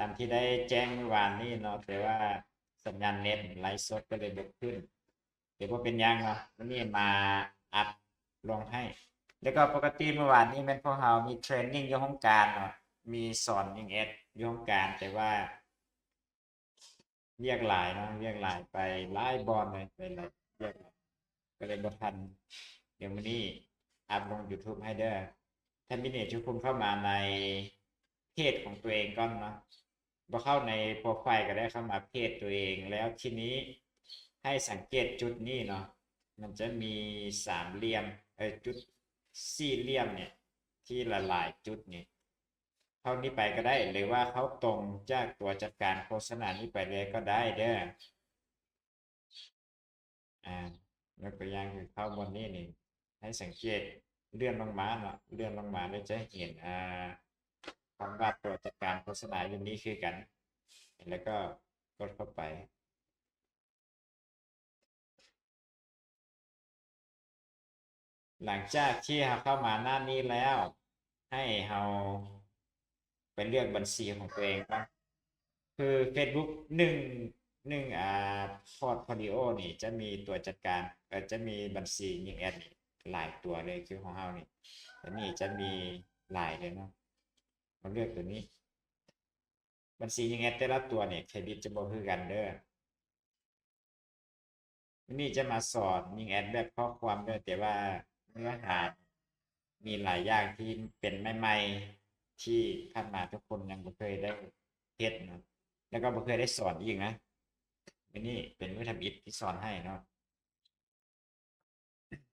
ຕາມທີ່ໄດ້ແຈ້ງມື້ວານນີ້ເນາະ, ແຕ່ວ່າສັນຍານເນັດໄລຟ໌ສົດກໍເລີຍບໍ່ຂຶ້ນ. ແຕ່ບໍ່ເປັນຫຍັງເນາະ, ມື້ນີ້ມາອັບລົງໃຫ້. ແລ້ວກໍປົກກະຕິມື້ວານນີ້ແມ່ນພວກເຮົາມີເທຣນນິງຢູ່ໂຮງການເນາະ, ມີສອນຍິງແອັດຢູ່ໂຮງການ, ແຕ່ວ່າ ວຽກຫຼາຍເນາະ, ວຽກຫຼາຍໄປຫຼາຍບ່ອນເລີຍ, ໄປຫຼາຍວຽກຫຼາຍ ກໍເລີຍບໍ່ທັນ. ດຽວມື້ນີ້ອັບລົງ YouTube ໃຫ້ເດີ. ຖ້າມີເນັດທຸກຄົນເຂົ້າມາໃນເພຈຂອງຕົວເອງກ່ອນເນາະ, ບໍ່ເຂົ້າໃນໂປຣໄຟລ໌ກໍໄດ້, ເຂົ້າມາເພຈຕົວເອງ. ແລ້ວທີນີ້ໃຫ້ສັງເກດຈຸດນີ້ເນາະ, ມັນຈະມີສາມຫຼ່ຽມ ເອີ ຈຸດສີ່ຫຼ່ຽມນີ້ ທີ່ຫຼາຍໆຈຸດນີ້. ເຂົ້ານີ້ໄປກໍໄດ້ ຫຼືວ່າເຂົ້າຕົງຈາກຕົວຈັດການໂຄສະນານີ້ໄປເລີຍກໍໄດ້ເດີ. ອາ ຍົກຕົວຢ່າງຄືເຂົ້າບ່ອນນີ້ນີ້ ໃຫ້ສັງເກດເລື່ອນລົງມາເນາະ, ເລື່ອນລົງມາແລ້ວຈະເຫັນ ອາ ຄຳວ່າຕົວຈັດການໂຄສະນາຢູ່ນີ້ຄືກັນ ແລ້ວກໍກົດເຂົ້າໄປ. ຫຼັງຈາກທີ່ເຮົາເຂົ້າມາໜ້ານີ້ແລ້ວ ໃຫ້ເຮົາໄປເລືອກບັນຊີຂອງຕົວເອງກ່ອນ. ຄື Facebook ໜຶ່ງ ໜຶ່ງ ອາ Portfolio ນີ້ຈະມີຕົວຈັດການ ເອີ ຈະມີບັນຊີຍິງແອັດນີ້ຫຼາຍຕົວເລີຍ, ຄືຂອງເຮົານີ້ ອັນນີ້ຈະມີຫຼາຍເລີຍເນາະ. ເຮົາເລືອກຕົວນີ້. ບັນຊີຍິງແອັດແຕ່ລະຕົວນີ້ເຄຣດິດຈະບໍ່ຄືກັນເດີ. ມື້ນີ້ຈະມາສອນຍິງແອັດແບບຂໍ້ຄວາມເດີ, ແຕ່ວ່າເນື້ອຫາມີຫຼາຍຢ່າງທີ່ເປັນໃໝ່ໆ ທີ່ຜ່ານມາທຸກຄົນຍັງບໍ່ເຄີຍໄດ້ເຮັດເນາະ, ແລ້ວກໍບໍ່ເຄີຍໄດ້ສອນອີກນະ. ມື້ນີ້ເປັນມື້ທຳອິດທີ່ສອນໃຫ້ເນາະ.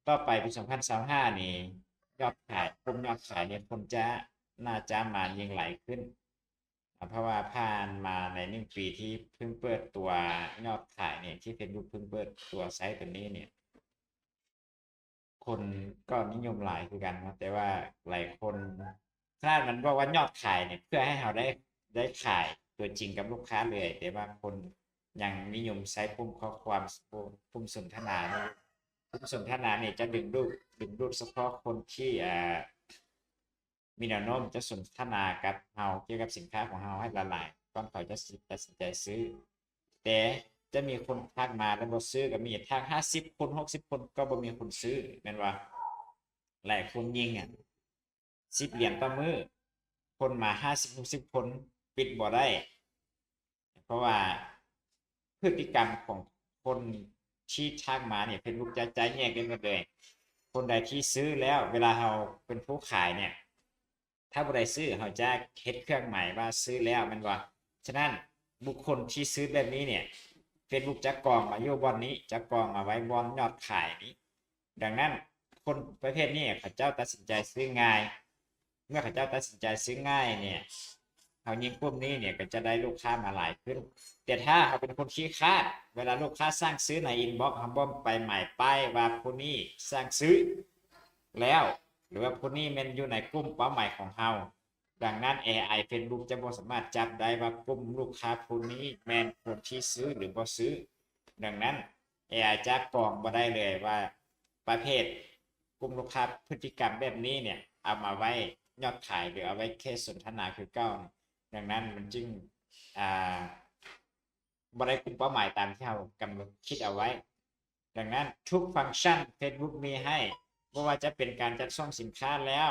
ຕໍ່ໄປປີສອງພັນຊາວຫ້ານີ້ ຍອດຂາຍ ກຸ່ມຍອດຂາຍນີ້ຄົນຈະ ໜ້າຈະມາຍິງຫຼາຍຂຶ້ນ ເພາະວ່າຜ່ານມາໃນໜຶ່ງປີທີ່ເພິ່ງເປີດຕົວຍອດຂາຍນີ້ ທີ່ Facebook ເພິ່ງເປີດຕົວໃຊ້ຕົວນີ້ນີ້ ຄົນກໍນິຍົມຫຼາຍຄືກັນເນາະ, ແຕ່ວ່າຫຼາຍຄົນ ຂະໜາດມັນບອກວ່າຍອດຂາຍນີ້ ເພື່ອໃຫ້ເຮົາໄດ້ ໄດ້ຂາຍຕົວຈິງກັບລູກຄ້າເລີຍ, ແຕ່ວ່າຄົນຍັງນິຍົມໃຊ້ປຸ່ມຂໍ້ຄວາມ ປຸ່ມ ປຸ່ມສົນທະນານີ້. ບົດສົນທະນານີ້ຈະດຶງດູດ ດຶງດູດສະເພາະຄົນທີ່ ເອີ ມີແນວໂນ້ມຈະສົນທະນາກັບເຮົາກ່ຽວກັບສິນຄ້າຂອງເຮົາໃຫ້ຫຼາຍໆ ກ່ອນເຂົາຈະ ຈະຕັດສິນໃຈຊື້. ແຕ່ຈະມີຄົນທັກມາແລ້ວບໍ່ຊື້ກໍມີ, ທັກຫ້າສິບຄົນ ຫົກສິບຄົນກໍບໍ່ມີຄົນຊື້ ແມ່ນບໍ່? ຫຼາຍຄົນຍິງ ອະ ສິບຫຼຽນຕໍ່ມື້, ຄົນມາຫ້າສິບ ຫົກສິບຄົນ ປິດບໍ່ໄດ້. ເພາະວ່າພຶດຕິກຳຂອງຄົນທີ່ທັກມານີ້ ເຟສບຸກຈະຈຳແນກໄດ້ໝົດເລີຍ. ຄົນໃດທີ່ຊື້ແລ້ວ ເວລາເຮົາເປັນຜູ້ຂາຍນີ້ ຖ້າຜູ້ໃດຊື້ ເຮົາຈະເຮັດເຄື່ອງໝາຍວ່າຊື້ແລ້ວ ແມ່ນບໍ່? ສະນັ້ນ ບຸກຄົນທີ່ຊື້ແບບນີ້ນີ້ ເຟສບຸກຈະກອງມາຢູ່ບ່ອນນີ້ ຈະກອງມາໄວ້ບ່ອນຍອດຂາຍນີ້. ດັ່ງນັ້ນ ຄົນປະເພດນີ້ເຂົາເຈົ້າຕັດສິນໃຈຊື້ງ່າຍ. ເມື່ອເຂົາເຈົ້າຕັດສິນໃຈຊື້ງ່າຍນີ້ ເຮົາຍິງປຸ່ມນີ້ນີ້ກໍຈະໄດ້ລູກຄ້າມາຫຼາຍຂຶ້ນ. ແຕ່ຖ້າເຮົາເປັນຄົນຂີ້ຄ້ານ ເວລາລູກຄ້າສັ່ງຊື້ໃນອິນບັອກ ເຮົາບໍ່ໄປໝາຍປ້າຍວ່າຜູ້ນີ້ສັ່ງຊື້ແລ້ວ ຫຼືວ່າຜູ້ນີ້ແມ່ນຢູ່ໃນກຸ່ມເປົ້າໝາຍຂອງເຮົາ. ດັ່ງນັ້ນ ເອໄອ ເຟສບຸກຈະບໍ່ສາມາດຈັບໄດ້ວ່າກຸ່ມລູກຄ້າຜູ້ນີ້ແມ່ນຄົນທີ່ຊື້ ຫຼື ບໍ່ຊື້. ດັ່ງນັ້ນ ເອໄອ ຈະກອງບໍ່ໄດ້ເລີຍວ່າປະເພດກຸ່ມລູກຄ້າພຶດຕິກຳແບບນີ້ນີ້ ເອົາມາໄວ້ຍອດຂາຍ ຫຼື ເອົາໄວ້ແຄ່ສົນທະນາຄືເກົ່າ. ດັ່ງນັ້ນມັນຈຶ່ງ ອ່າ ບໍ່ໄດ້ກຸ່ມເປົ້າໝາຍຕາມທີ່ເຮົາກຳນົດຄິດເອົາໄວ້. ດັ່ງນັ້ນ ທຸກຟັງຊັນເຟສບຸກມີໃຫ້ ບໍ່ວ່າຈະເປັນການຈັດສົ່ງສິນຄ້າແລ້ວ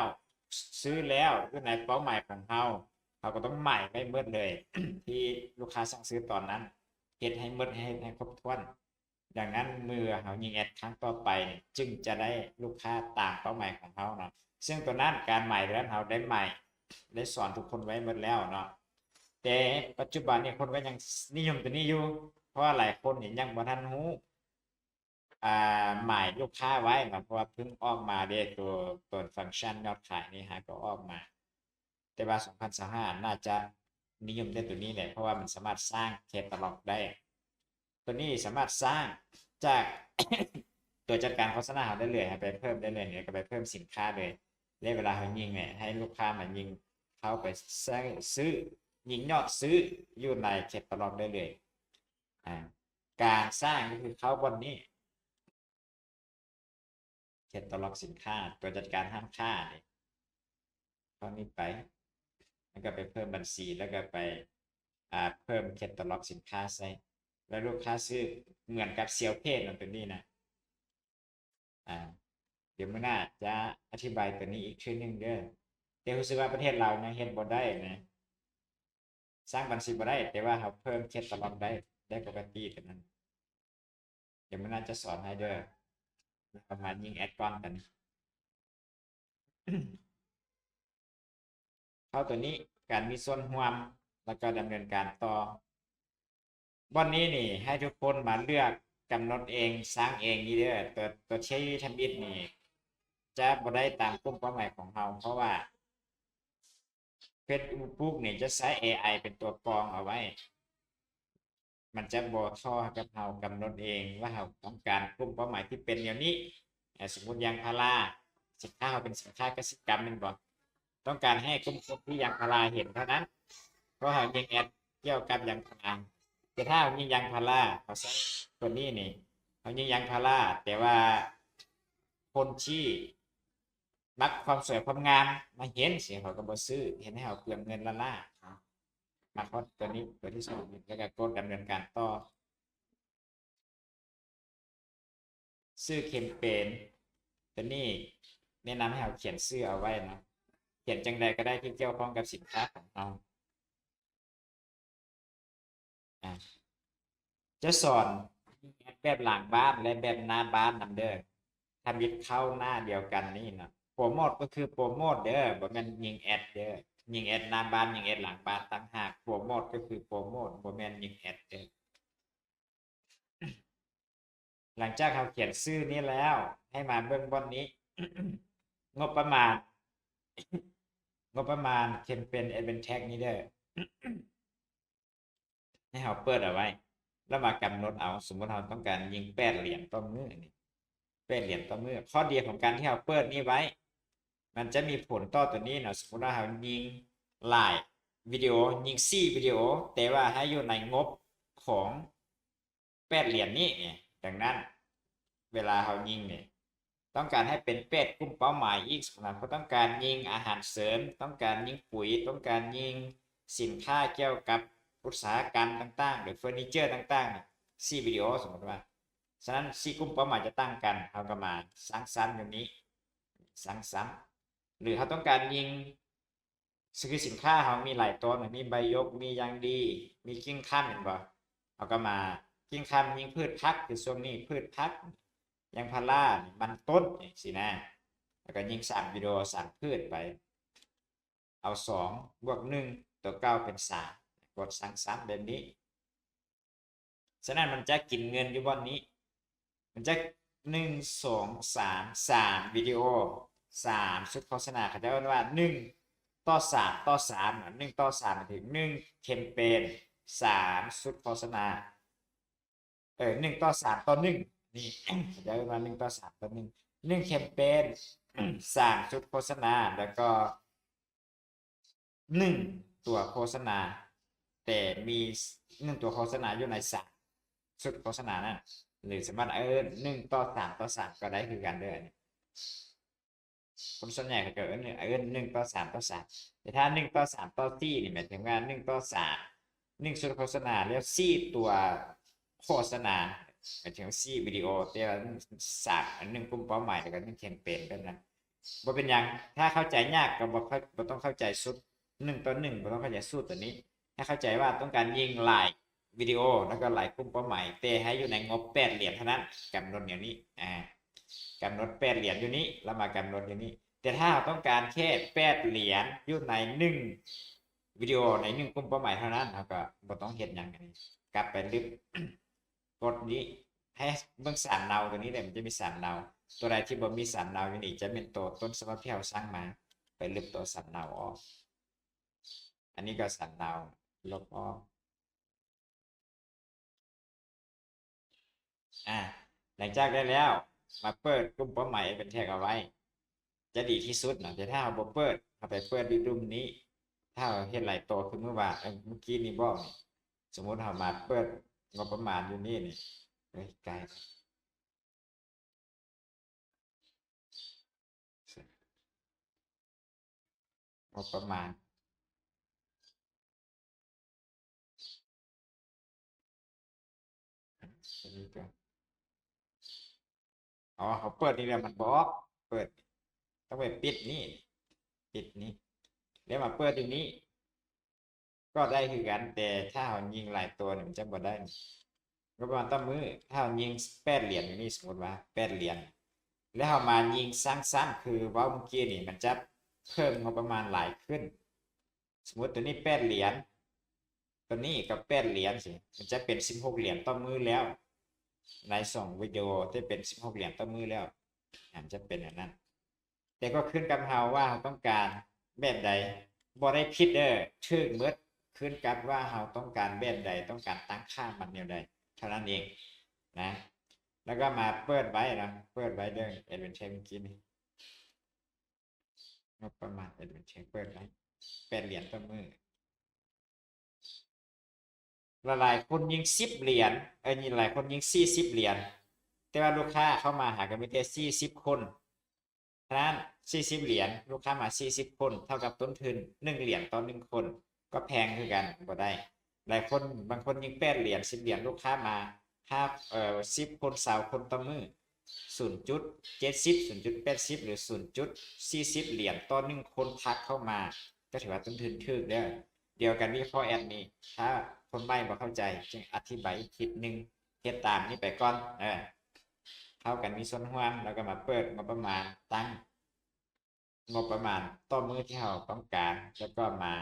ຊື້ແລ້ວ ຢູ່ໃນເປົ້າໝາຍຂອງເຮົາ ເຮົາກໍຕ້ອງໝາຍໄວ້ໝົດເລີຍ ທີ່ລູກຄ້າສັ່ງຊື້ຕອນນັ້ນ ເຮັດໃຫ້ໝົດ ໃຫ້ ໃຫ້ຄົບຖ້ວນ. ດັ່ງນັ້ນ ເມື່ອເຮົາຍິງແອັດຄັ້ງຕໍ່ໄປ ຈຶ່ງຈະໄດ້ລູກຄ້າຕາມເປົ້າໝາຍຂອງເຮົາເນາະ. ເຊິ່ງຕົວນັ້ນ ການໝາຍຕົວນັ້ນ ເຮົາໄດ້ໝາຍ ໄດ້ສອນທຸກຄົນໄວ້ໝົດແລ້ວເນາະ. ແຕ່ປັດຈຸບັນນີ້ ຄົນກໍຍັງນິຍົມຕົວນີ້ຢູ່ ເພາະວ່າຫຼາຍຄົນນີ້ຍັງບໍ່ທັນຮູ້ ອ່າ ໝາຍລູກຄ້າໄວ້ເນາະ ເພາະວ່າເພິ່ງອອກມາເດ້ ຕົວ ຕົວຟັງຊັນຍອດຂາຍນີ້ຫາກໍອອກມາ. ແຕ່ວ່າສອງພັນຊາວຫ້າ ໜ້າຈະນິຍົມແຕ່ຕົວນີ້ແຫຼະ ເພາະວ່າມັນສາມາດສ້າງແຄຕາລັອກໄດ້. ຕົວນີ້ສາມາດສ້າງຈາກຕົວຈັດການໂຄສະນາເຮົາໄດ້ເລີຍ ໃຫ້ໄປເພີ່ມໄດ້ເລີຍ ແລ້ວກໍໄປເພີ່ມສິນຄ້າເລີຍ. ແລະ ເວລາເຮົາຍິງນີ້ ໃຫ້ລູກຄ້າມາຍິງເຂົ້າໄປຊື້ ຍິງຍອດຊື້ຢູ່ໃນແຄຕາລັອກໄດ້ເລີຍ. ອ່າ ການສ້າງກໍຄືເຂົ້າບ່ອນນີ້ ແຄຕາລັອກສິນຄ້າ ຕົວຈັດການຮ້ານຄ້ານີ້ ເຂົ້ານີ້ໄປ ແລ້ວກໍໄປເພີ່ມບັນຊີ ແລ້ວກໍໄປ ອ່າ ເພີ່ມແຄຕາລັອກສິນຄ້າໃສ່ ແລ້ວລູກຄ້າຊື້ ເໝືອນກັບ Sales Page ເນາະ ຕົວນີ້ນະ. ອ່າ ດຽວມື້ໜ້າຈະອະທິບາຍຕົວນີ້ອີກເທື່ອໜຶ່ງເດີ. ແຕ່ຮູ້ສຶກວ່າປະເທດລາວຍັງເຮັດບໍ່ໄດ້ນະ ສ້າງບັນຊີບໍ່ໄດ້ ແຕ່ວ່າເຮົາເພີ່ມແຄຕາລັອກໄດ້ ໄດ້ປົກກະຕິຕົວນັ້ນ. ດຽວມື້ໜ້າຈະສອນໃຫ້ເດີ. ເຮົາມາຍິງແອັດກ່ອນກັນ. ເຂົ້າຕົວນີ້ ການມີສ່ວນຮ່ວມ ແລ້ວກໍດຳເນີນການຕໍ່. ບ່ອນນີ້ນີ້ ໃຫ້ທຸກຄົນມາເລືອກກຳນົດເອງ ສ້າງເອງນີ້ເດີ. ຕົວ ຕົວທີ່ທຳອິດນີ້ ຈະບໍ່ໄດ້ຕາມກຸ່ມເປົ້າໝາຍຂອງເຮົາ ເພາະວ່າ Facebook ນີ້ຈະໃຊ້ ເອໄອ ເປັນຕົວກອງເອົາໄວ້. ມັນຈະບໍ່ທໍ່ໃຫ້ກັບເຮົາກຳນົດເອງວ່າເຮົາຕ້ອງການກຸ່ມເປົ້າໝາຍທີ່ເປັນແນວນີ້. ເອົາ ສົມມຸດຢາງພາລາ ສິນຄ້າເຮົາເປັນສິນຄ້າກະສິກຳແມ່ນບໍ່? ຕ້ອງການໃຫ້ກຸ່ມຄົນທີ່ຢາງພາລາເຫັນເທົ່ານັ້ນ ເພາະເຮົາຍິງແອັດກ່ຽວກັບຢາງພາລາ. ແຕ່ຖ້າເຮົາຍິງຢາງພາລາ ເຮົາໃຊ້ຕົວນີ້ນີ້ ເຮົາຍິງຢາງພາລາ ແຕ່ວ່າຄົນທີ່ ມັກຄວາມສວຍຄວາມງາມມາເຫັນ ເຂົາກໍບໍ່ຊື້ ເຮັດໃຫ້ເຮົາເປືອງເງິນລ້າໆ. ມາຮອດຕົວນີ້ ຕົວທີສອງນີ້ ແລ້ວກໍກົດດຳເນີນການຕໍ່. ຊື່ແຄມເປນ ຕົວນີ້ແນະນຳໃຫ້ເຮົາຂຽນຊື່ເອົາໄວ້ເນາະ ຂຽນຈັ່ງໃດກໍໄດ້ທີ່ກ່ຽວຂ້ອງກັບສິນຄ້າຂອງເຮົາ. ອ່າ ຈະສອນແບບຫຼັງບ້ານ ແລະ ແບບໜ້າບ້ານນຳເດີ. ທຳອິດເຂົ້າໜ້າດຽວກັນນີ້ນະ ໂປຣໂມດກໍຄືໂປຣໂມດເດີ ບໍ່ແມ່ນຍິງແອັດເດີ. ຍິງແອັດໜ້າບ້ານ ຍິງແອັດຫຼັງບ້ານຕ່າງຫາກ. ໂປຣໂມດກໍຄືໂປຣໂມດ ບໍ່ແມ່ນຍິງແອັດເດີ. ຫຼັງຈາກເຮົາຂຽນຊື່ນີ້ແລ້ວ ໃຫ້ມາເບິ່ງບ່ອນນີ້ ງົບປະມານ ງົບປະມານ Campaign Advantage ນີ້ເດີ ໃຫ້ເຮົາເປີດເອົາໄວ້ ແລ້ວມາກຳນົດເອົາ. ສົມມຸດເຮົາຕ້ອງການຍິງແປດຫຼຽນຕໍ່ມື້ນີ້ ແປດຫຼຽນຕໍ່ມື້. ຂໍ້ດີຂອງການທີ່ເຮົາເປີດນີ້ໄວ້ ມັນຈະມີຜົນຕໍ່ຕົວນີ້ເນາະ. ສົມມຸດວ່າເຮົາຍິງຫຼາຍວິດີໂອ ຍິງສີ່ວິດີໂອ ແຕ່ວ່າໃຫ້ຢູ່ໃນງົບຂອງ ແປດຫຼຽນນີ້. ດັ່ງນັ້ນ ເວລາເຮົາຍິງນີ້ ຕ້ອງການໃຫ້ເປັນແປດກຸ່ມເປົ້າໝາຍອີກ. ສົມມຸດວ່າເຮົາຕ້ອງການຍິງອາຫານເສີມ, ຕ້ອງການຍິງປຸຍ, ຕ້ອງການຍິງສິນຄ້າກ່ຽວກັບອຸດສາຫະກຳຕ່າງໆ ຫຼືເຟີນີເຈີຕ່າງໆ ສີ່ວິດີໂອ ສົມມຸດວ່າ. ສະນັ້ນ ສີ່ກຸ່ມເປົ້າໝາຍຈະຕ່າງກັນ. ເຮົາກໍມາສ້າງຊັ້ນຢູ່ນີ້ ສ້າງຊັ້ນ ຫຼືເຮົາຕ້ອງການຍິງ ຄືສິນຄ້າເຮົາມີຫຼາຍຕົວ ມີໃບຢົກ ມີຢາງດີ ມີກິ່ງຄຳ ແມ່ນບໍ່? ເຮົາກໍມາກິ່ງຄຳຍິງພືດຜັກ ຄືຊ່ວງນີ້ພືດຜັກ ຢາງພາລາ ມັນຕົ້ນ ຈັ່ງຊີ້ນະ. ແລ້ວກໍຍິງສາມວິດີໂອ ສາມພືດໄປ ເອົາສອງບວກໜຶ່ງ ຕົວເກົ່າເປັນສາມ ກົດສ້າງຊ້ຳແບບນີ້. ສະນັ້ນມັນຈະກິນເງິນຢູ່ບ່ອນນີ້ ມັນຈະ ໜຶ່ງ ສອງ ສາມ ສາມວິດີໂອ ສາມຊຸດໂຄສະນາ. ເຂົາເຈົ້າເອີ້ນວ່າໜຶ່ງຕໍ່ສາມຕໍ່ສາມ ໜຶ່ງຕໍ່ສາມ ໝາຍເຖິງໜຶ່ງແຄມເປນ ສາມຊຸດໂຄສະນາ ເອີ ໜຶ່ງຕໍ່ສາມຕໍ່ໜຶ່ງ ນີ້ ເຂົາເຈົ້າເອີ້ນວ່າໜຶ່ງຕໍ່ສາມຕໍ່ໜຶ່ງ ໜຶ່ງແຄມເປນ ສາມຊຸດໂຄສະນາ ແລ້ວກໍ ໜຶ່ງຕົວໂຄສະນາ ແຕ່ມີໜຶ່ງຕົວໂຄສະນາຢູ່ໃນສາມຊຸດໂຄສະນານັ້ນ ຫຼືສາມາດເອີ້ນໜຶ່ງຕໍ່ສາມຕໍ່ສາມກໍໄດ້ຄືກັນເດີ. ອັນນີ້ຄົນສ່ວນໃຫຍ່ເຂົາຈະເອີ້ນ ເອີ້ນໜຶ່ງຕໍ່ສາມຕໍ່ສາມ ແຕ່ຖ້າໜຶ່ງຕໍ່ສາມຕໍ່ສີ່ນີ້ ໝາຍເຖິງວ່າໜຶ່ງຕໍ່ສາມ ໜຶ່ງຊຸດໂຄສະນາ ແລ້ວສີ່ຕົວໂຄສະນາ ໝາຍເຖິງສີ່ວິດີໂອ ແຕ່ວ່າສາມ ໜຶ່ງກຸ່ມເປົ້າໝາຍ ແລ້ວກໍໜຶ່ງແຄມເປນແບບນັ້ນ. ບໍ່ເປັນຫຍັງ ຖ້າເຂົ້າໃຈຍາກກໍບໍ່ ບໍ່ຕ້ອງເຂົ້າໃຈຊຸດໜຶ່ງຕໍ່ໜຶ່ງ ບໍ່ຕ້ອງເຂົ້າໃຈສູດຕົວນີ້ ໃຫ້ເຂົ້າໃຈວ່າຕ້ອງການຍິງຫຼາຍວິດີໂອ ແລ້ວກໍຫຼາຍກຸ່ມເປົ້າໝາຍ ແຕ່ໃຫ້ຢູ່ໃນງົບແປດຫຼຽນເທົ່ານັ້ນ ກຳນົດແນວນີ້ ອາ ກຳນົດແປດຫຼຽນຢູ່ນີ້ ແລ້ວມາກຳນົດຢູ່ນີ້. ແຕ່ຖ້າເຮົາຕ້ອງການແຄ່ແປດຫຼຽນຢູ່ໃນໜຶ່ງວິດີໂອ ໃນໜຶ່ງກຸ່ມເປົ້າໝາຍເທົ່ານັ້ນ ເຮົາກໍບໍ່ຕ້ອງເຮັດຫຍັງ ອັນນີ້ກັບໄປລຶບ ກົດນີ້ ໃຫ້ເບິ່ງສຳເນົາຕົວນີ້ເດ້ ມັນຈະມີສຳເນົາ ຕົວໃດທີ່ບໍ່ມີສຳເນົາຢູ່ນີ້ ຈະແມ່ນໂຕຕົ້ນສະບັບທີ່ເຮົາສ້າງມາ ໄປລຶບໂຕສຳເນົາອອກ. ອັນນີ້ກໍສຳເນົາ ລົບອອກ. ອາ ຫຼັງຈາກໄດ້ແລ້ວ ມາເປີດກຸ່ມເປົ້າໝາຍ Advantage ເອົາໄວ້ ຈະດີທີ່ສຸດເນາະ. ແຕ່ຖ້າເຮົາບໍ່ເປີດ ເຮົາໄປເປີດຢູ່ລຸ່ມນີ້ ຖ້າເຮົາເຮັດຫຼາຍໂຕ ຄືມື້ວານ ເອີ ມື້ກີ້ນີ້ບອກນີ້ ສົມມຸດເຮົາມາເປີດງົບປະມານຢູ່ນີ້ນີ້ ເອີຍ ໄກ ງົບປະມານ ຕົວນີ້ກໍ ອໍ ເຮົາເປີດນີ້ແລ້ວມັນບໍ່ອອກ ເປີດ ຕ້ອງໄປປິດນີ້ ປິດນີ້ ແລ້ວມາເປີດຢູ່ນີ້ ກໍໄດ້ຄືກັນ ແຕ່ຖ້າເຮົາຍິງຫຼາຍຕົວນີ້ມັນຈະບໍ່ໄດ້ ງົບປະມານຕໍ່ມື້ ຖ້າເຮົາຍິງແປດຫຼຽນຢູ່ນີ້ ສົມມຸດວ່າແປດຫຼຽນ ແລ້ວເຮົາມາຍິງສ້າງຊັ້ນ ຄືເວົ້າເມື່ອກີ້ນີ້ ມັນຈະເພີ່ມງົບປະມານຫຼາຍຂຶ້ນ. ສົມມຸດຕົວນີ້ແປດຫຼຽນ ຕົວນີ້ກໍແປດຫຼຽນຊີ້ ມັນຈະເປັນສິບຫົກຫຼຽນຕໍ່ມື້ແລ້ວ ໃນສອງວິດີໂອຈະເປັນສິບຫົກຫຼຽນຕໍ່ມື້ແລ້ວ ອາ ມັນຈະເປັນແນວນັ້ນ. ແຕ່ກໍຂຶ້ນກັບເຮົາວ່າເຮົາຕ້ອງການແບບໃດ ບໍ່ໄດ້ຜິດເດີ້ ຖືກໝົດ ຂຶ້ນກັບວ່າເຮົາຕ້ອງການແບບໃດ ຕ້ອງການຕັ້ງຄ່າມັນແນວໃດເທົ່ານັ້ນເອງນະ. ແລ້ວກໍມາເປີດໄວ້ເນາະ ເປີດໄວ້ເດີ້ Advantage ເມື່ອກີ້ນີ້ ງົບປະມານ Advantage ເປີດໄວ້ ແປດຫຼຽນຕໍ່ມື້. ຫຼາຍໆຄົນຍິງສິບຫຼຽນ ເອີ ຫຼາຍໆຄົນຍິງສີ່ສິບຫຼຽນ ແຕ່ວ່າລູກຄ້າເຂົ້າມາຫາກໍມີແຕ່ສີ່ສິບຄົນ. ສະນັ້ນ ສີ່ສິບຫຼຽນ ລູກຄ້າມາສີ່ສິບຄົນ ເທົ່າກັບຕົ້ນທຶນໜຶ່ງຫຼຽນຕໍ່ໜຶ່ງຄົນ ກໍແພງຄືກັນ ບໍ່ໄດ້. ຫຼາຍຄົນ ບາງຄົນຍິງແປດຫຼຽນ ສິບຫຼຽນ ລູກຄ້າມາຫ້າ ເອີ ສິບຄົນ ຊາວຄົນຕໍ່ມື້ ສູນຈຸດເຈັດສິບ ສູນຈຸດແປດສິບ ຫຼື ສູນຈຸດສີ່ສິບຫຼຽນຕໍ່ໜຶ່ງຄົນທັກເຂົ້າມາ ກໍຖືວ່າຕົ້ນທຶນຖືກເດີ້. ດຽວກັນວິເຄາະແອັບນີ້ ຖ້າຄົນໃໝ່ບໍ່ເຂົ້າໃຈ ຈຶ່ງອະທິບາຍອີກທິດໜຶ່ງ ເຮັດຕາມນີ້ໄປກ່ອນ ເອີ ເຂົ້າກັນມີສ່ວນຮ່ວມ ແລ້ວກໍມາເປີດງົບປະມານ ຕັ້ງງົບປະມານຕໍ່ມື້ທີ່ເຮົາຕ້ອງການ ແລ້ວກໍມາ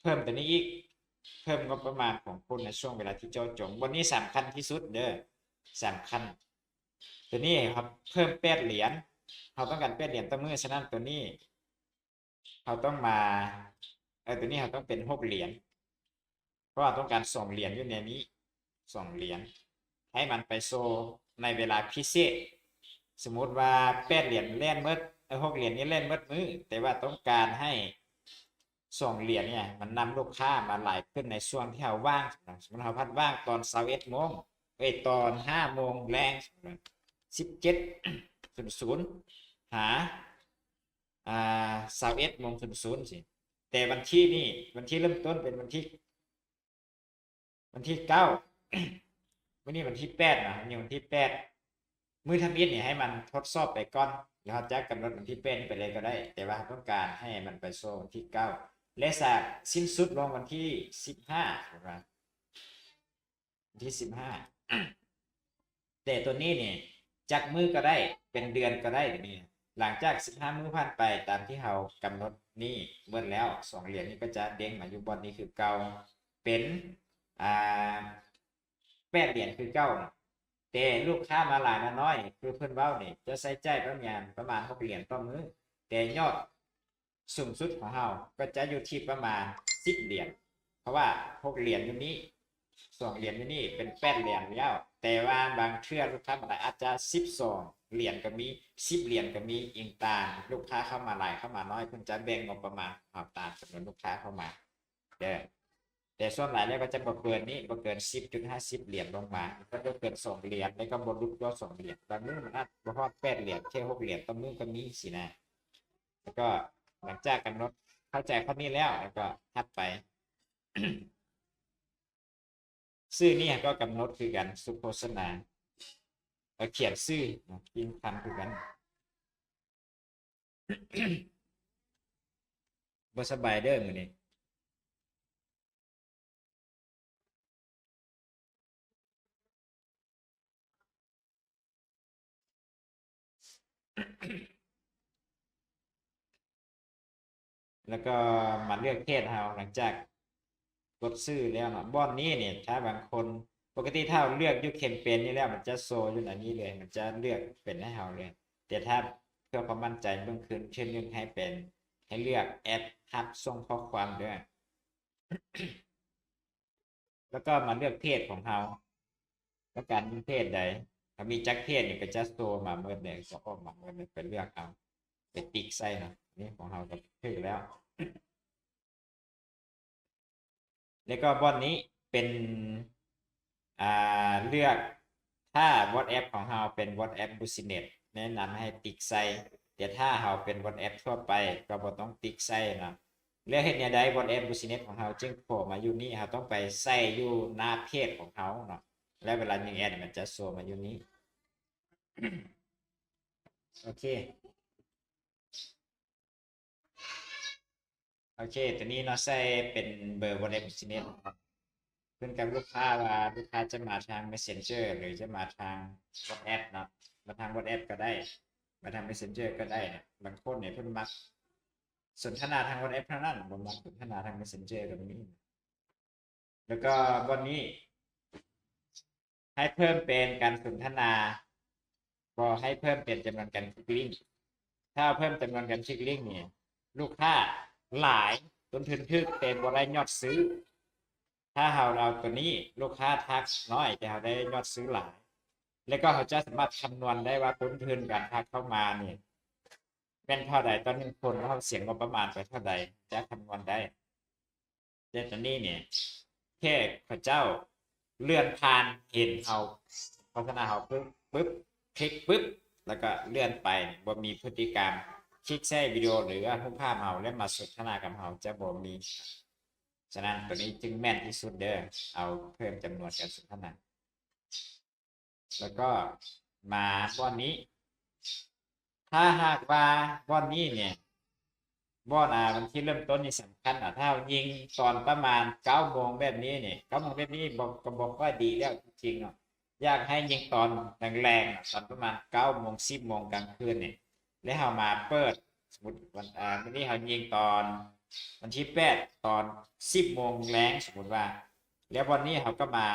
ເພີ່ມຕົວນີ້ອີກ ເພີ່ມງົບປະມານຂອງຄຸນໃນຊ່ວງເວລາທີ່ເຈາະຈົງ. ບ່ອນນີ້ສຳຄັນທີ່ສຸດເດີ້ ສຳຄັນ. ຕົວນີ້ເຮົາເພີ່ມແປດຫຼຽນ ເຮົາຕ້ອງການແປດຫຼຽນຕໍ່ມື້ ສະນັ້ນຕົວນີ້ ເຮົາຕ້ອງມາ ເອີ ຕົວນີ້ເຮົາຕ້ອງເປັນຫົກຫຼຽນ ເພາະວ່າຕ້ອງການສອງຫຼຽນຢູ່ໃນນີ້ ສອງຫຼຽນ ໃຫ້ມັນໄປໂຊໃນເວລາພິເສດ. ສົມມຸດວ່າແປດຫຼຽນແລ່ນໝົດ ເອີ ຫົກຫຼຽນນີ້ແລ່ນໝົດມື້ ແຕ່ວ່າຕ້ອງການໃຫ້ສອງຫຼຽນນີ້ມັນນຳລູກຄ້າມາຫຼາຍຂຶ້ນໃນຊ່ວງທີ່ເຮົາວ່າງ. ສົມມຸດເຮົາພັດວ່າງຕອນຊາວເອັດໂມງ ເອີຍ ຕອນຫ້າໂມງແລງ ສິບເຈັດສູນສູນ ຫາ ອ່າ ຊາວເອັດໂມງສູນສູນຊີ້ ແຕ່ວັນທີນີ້ ວັນທີເລີ່ມຕົ້ນເປັນວັນທີ ວັນທີເກົ້າ ມື້ນີ້ວັນທີແປດນະ ມື້ນີ້ວັນທີແປດ ມື້ທຳອິດນີ້ໃຫ້ມັນທົດສອບໄປກ່ອນ ແລ້ວເຮົາຈະກຳນົດວັນທີແປດນີ້ໄປເລີຍກໍໄດ້ ແຕ່ວ່າເຮົາຕ້ອງການໃຫ້ມັນໄປໂຊວັນທີເກົ້າ ແລະ ສາກສິ້ນສຸດລົງວັນທີສິບຫ້າ ເຫັນບໍ່? ວັນທີສິບຫ້າ ແຕ່ຕົວນີ້ນີ້ຈັກມື້ກໍໄດ້ ເປັນເດືອນກໍໄດ້ ຕົວນີ້ ຫຼັງຈາກສິບຫ້າມື້ຜ່ານໄປຕາມທີ່ເຮົາກຳນົດນີ້ໝົດແລ້ວ ສອງຫຼຽນນີ້ກໍຈະເດ້ງມາຢູ່ບ່ອນນີ້ຄືເກົ່າ ເປັນ ອ່າ ແປດຫຼຽນຄືເກົ່າ. ແຕ່ລູກຄ້າມາຫຼາຍມານ້ອຍ ຄືເພິ່ນເວົ້ານີ້ ຈະໃຊ້ຈ່າຍປະມານ ປະມານຫົກຫຼຽນຕໍ່ມື້ ແຕ່ຍອດ ສູງສຸດຂອງເຮົາກໍຈະຢູ່ທີ່ປະມານສິບຫຼຽນ ເພາະວ່າຫົກຫຼຽນຢູ່ນີ້ ສອງຫຼຽນຢູ່ນີ້ເປັນແປດຫຼຽນແລ້ວ ແຕ່ວ່າບາງເທື່ອລູກຄ້າບາງລາຍອາດຈະສິບສອງຫຼຽນກໍມີ ສິບຫຼຽນກໍມີ ອີງຕາມລູກຄ້າເຂົ້າມາຫຼາຍເຂົ້າມານ້ອຍ ເພິ່ນຈະແບ່ງງົບປະມານເອົາຕາມຈຳນວນລູກຄ້າເຂົ້າມາເດີ້. ແຕ່ສ່ວນຫຼາຍແລ້ວກໍຈະບໍ່ເກີນນີ້ ບໍ່ເກີນສິບຈຸດຫ້າສິບຫຼຽນລົງມາ ກໍບໍ່ເກີນສອງຫຼຽນ ແລ້ວກໍບໍ່ຫຼຸດກວ່າສອງຫຼຽນ ບາງມື້ມັນອາດບໍ່ຮອດແປດຫຼຽນ ແຄ່ຫົກຫຼຽນຕໍ່ມື້ກໍມີຊີ້ນະ. ແລ້ວກໍຫຼັງຈາກກຳນົດເຂົ້າໃຈຂໍ້ນີ້ແລ້ວ ແລ້ວກໍຖັດໄປ ຊື່ນີ້ກໍກຳນົດຄືກັນ ສຸໂຄສະນາ ກໍຂຽນຊື່ນະ ກິນຄຳຄືກັນ. ບໍ່ສະບາຍເດີ້ມື້ນີ້. ແລ້ວກໍມາເລືອກເພຈເຮົາ ຫຼັງຈາກກົດຊື້ແລ້ວເນາະ. ບ່ອນນີ້ນີ້ ຖ້າບາງຄົນ ປົກກະຕິຖ້າເຮົາເລືອກຢູ່ແຄມເປນນີ້ແລ້ວ ມັນຈະໂຊຢູ່ໃນນີ້ເລີຍ ມັນຈະເລືອກເປັນໃຫ້ເຮົາເລີຍ. ແຕ່ຖ້າເພື່ອຄວາມໝັ້ນໃຈເບິ່ງຄືນເທື່ອໜຶ່ງ ໃຫ້ເປັນ ໃຫ້ເລືອກແອັບຮັບສົ່ງຂໍ້ຄວາມເດີ້. ແລ້ວກໍມາເລືອກເພຈຂອງເຮົາ ຕ້ອງການເພຈໃດ ຖ້າມີຈັກເພຈນີ້ກໍຈະໂຊມາໝົດເລີຍ ຈະອອກມາໝົດເລີຍ ໄປເລືອກເອົາ ໄປຕິກໃສ່ເນາະ. ນີ້ຂອງເຮົາກໍຖືກແລ້ວ ແລ້ວກໍບ່ອນນີ້ເປັນ ອ່າ ເລືອກ ຖ້າ WhatsApp ຂອງເຮົາເປັນ WhatsApp Business ແນະນຳໃຫ້ຕິກໃສ່ ແຕ່ຖ້າເຮົາເປັນ WhatsApp ທົ່ວໄປກໍບໍ່ຕ້ອງຕິກໃສ່ເນາະ. ແລ້ວເຮັດແນວໃດ WhatsApp Business ຂອງເຮົາຈຶ່ງໂຜມາຢູ່ນີ້? ເຮົາຕ້ອງໄປໃສ່ຢູ່ໜ້າເພຈຂອງເຮົາເນາະ. ແລ້ວເວລາຍິງແອດມັນຈະໂຊມາຢູ່ນີ້. ໂອເຄ ໂອເຄ ຕົວນີ້ເນາະ ໃສ່ເປັນເບີ WhatsApp Business ຂຶ້ນກັບລູກຄ້າວ່າລູກຄ້າຈະມາທາງ Messenger ຫຼືຈະມາທາງ WhatsApp ເນາະ. ມາທາງ WhatsApp ກໍໄດ້ ມາທາງ Messenger ກໍໄດ້ນະ. ບາງຄົນນີ້ເພິ່ນມັກສົນທະນາທາງ WhatsApp ເທົ່ານັ້ນ ບໍ່ມັກສົນທະນາທາງ Messenger ກໍມີ. ແລ້ວກໍບ່ອນນີ້ ໃຫ້ເພີ່ມເປັນການສົນທະນາ ບໍ່ໃຫ້ເພີ່ມເປັນຈຳນວນການຄລິກລິ້ງ. ຖ້າເພີ່ມຈຳນວນການຄລິກລິ້ງນີ້ ລູກຄ້າຫຼາຍ ຕົ້ນທຶນຖືກ ແຕ່ບໍ່ໄດ້ຍອດຊື້. ຖ້າເຮົາເອົາຕົວນີ້ ລູກຄ້າທັກນ້ອຍ ແຕ່ເຮົາໄດ້ຍອດຊື້ຫຼາຍ. ແລ້ວກໍເຮົາຈະສາມາດຄຳນວນໄດ້ວ່າຕົ້ນທຶນການທັກເຂົ້າມານີ້ແມ່ນເທົ່າໃດຕໍ່ໜຶ່ງຄົນ ແລ້ວເຮົາເສຍງົບປະມານໄປເທົ່າໃດ ຈະຄຳນວນໄດ້. ແຕ່ຕອນນີ້ນີ້ ແຄ່ເຂົາເຈົ້າເລື່ອນຜ່ານເຫັນເຮົາ ໂຄສະນາເຮົາປຶບ ປຶບ ຄລິກປຶບ ແລ້ວກໍເລື່ອນໄປ ບໍ່ມີພຶດຕິກຳຄລິກໃສ່ວິດີໂອ ຫຼືວ່າຮູບພາບເຮົາ ແລ້ວມາສົນທະນາກັບເຮົາ ຈະບໍ່ມີ. ສະນັ້ນ ຕົວນີ້ຈຶ່ງແມ່ນທີ່ສຸດເດີ້ ເອົາເພີ່ມຈຳນວນການສົນທະນາ. ແລ້ວກໍມາບ່ອນນີ້ ຖ້າຫາກວ່າບ່ອນນີ້ນີ້ ບ່ອນ ອ່າ ວັນທີເລີ່ມຕົ້ນນີ້ສຳຄັນນະ. ຖ້າເຮົາຍິງຕອນປະມານເກົ້າໂມງແບບນີ້ນີ້ ເກົ້າໂມງແບບນີ້ບໍ່ ກໍບໍ່ຄ່ອຍດີແລ້ວຈິງໆເນາະ. ຢາກໃຫ້ຍິງຕອນແລງໆ ຕອນປະມານເກົ້າໂມງ ສິບໂມງກາງຄືນນີ້ ແລ້ວເຮົາມາເປີດ ສົມມຸດວັນ ອ່າ ມື້ນີ້ເຮົາຍິງຕອນວັນທີແປດ ຕອນສິບໂມງແລງ ສົມມຸດວ່າ ແລ້ວວັນນີ້ເຮົາກໍມາ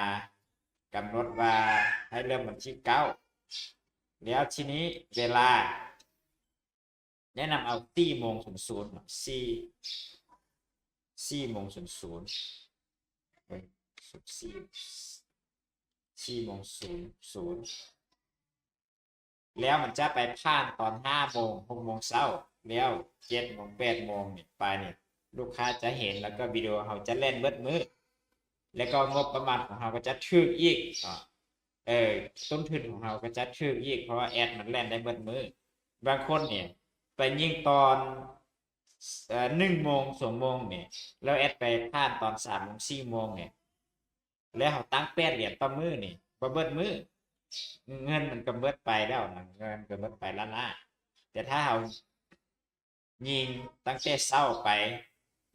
ກຳນົດວ່າໃຫ້ເລີ່ມວັນທີເກົ້າ ແລ້ວທີນີ້ເວລາ ແນະນຳເອົາສີ່ໂມງສູນສູນເນາະ ສີ່ ສີ່ໂມງສູນສູນ ເອີຍ ສິບສີ່ ສີ່ໂມງສູນສູນ ແລ້ວມັນຈະໄປຜ່ານຕອນຫ້າໂມງ ຫົກໂມງເຊົ້າ ແລ້ວເຈັດໂມງ ແປດໂມງນີ້ໄປນີ້ ລູກຄ້າຈະເຫັນ ແລ້ວກໍວິດີໂອເຮົາຈະແລ່ນເບິດມື້ ແລ້ວກໍງົບປະມານຂອງເຮົາກໍຈະຖືກອີກເນາະ. ເອີ ຕົ້ນທຶນຂອງເຮົາກໍຈະຖືກອີກ ເພາະວ່າແອດມັນແລ່ນໄດ້ເບິດມື້. ບາງຄົນນີ້ໄປຍິງຕອນ ເອີ ໜຶ່ງໂມງ ສອງໂມງນີ້ ແລ້ວແອດໄປຜ່ານຕອນສາມໂມງ ສີ່ໂມງນີ້ ແລ້ວເຮົາຕັ້ງແປດຫຼຽນຕໍ່ມື້ນີ້ ບໍ່ເບິດມື້ ເງິນມັນກໍເບິດໄປແລ້ວນະ ເງິນກໍເບິດໄປລ້າໆ. ແຕ່ຖ້າເຮົາຍິງຕັ້ງແຕ່ເຊົ້າໄປ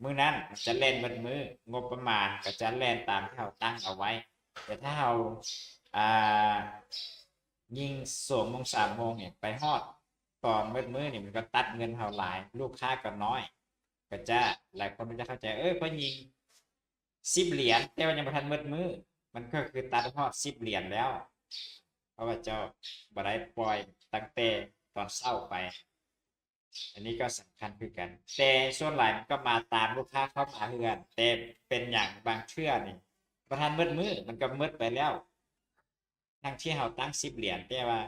ມື້ນັ້ນມັນຈະແລ່ນເບິດມື້ ງົບປະມານກໍຈະແລ່ນຕາມທີ່ເຮົາຕັ້ງເອົາໄວ້. ແຕ່ຖ້າເຮົາ ອ່າ ຍິງສອງໂມງ ສາມໂມງນີ້ ໄປຮອດຕອນເບິດມື້ນີ້ ມັນກໍຕັດເງິນເຮົາຫຼາຍ ລູກຄ້າກໍນ້ອຍ ກໍຈະ ຫຼາຍຄົນກໍຈະເຂົ້າໃຈ ເອີ ຂ້ອຍຍິງສິບຫຼຽນ ແຕ່ວ່າຍັງບໍ່ທັນເບິດມື້ ມັນກໍຄືຕັດຮອດສິບຫຼຽນແລ້ວ ເພາະວ່າເຈົ້າບໍ່ໄດ້ປ່ອຍຕັ້ງແຕ່ຕອນເຊົ້າໄປ. ອັນນີ້ກໍສຳຄັນຄືກັນ ແຕ່ສ່ວນຫຼາຍມັນກໍມາຕາມລູກຄ້າເຂົ້າມາເຮືອນ ແຕ່ເປັນຫຍັງບາງເທື່ອນີ້ບໍ່ທັນເບິດມື້ ມັນກໍເບິດໄປແລ້ວ. ທັງທີ່ເຮົາຕັ້ງສິບຫຼຽນ ແຕ່ວ່າ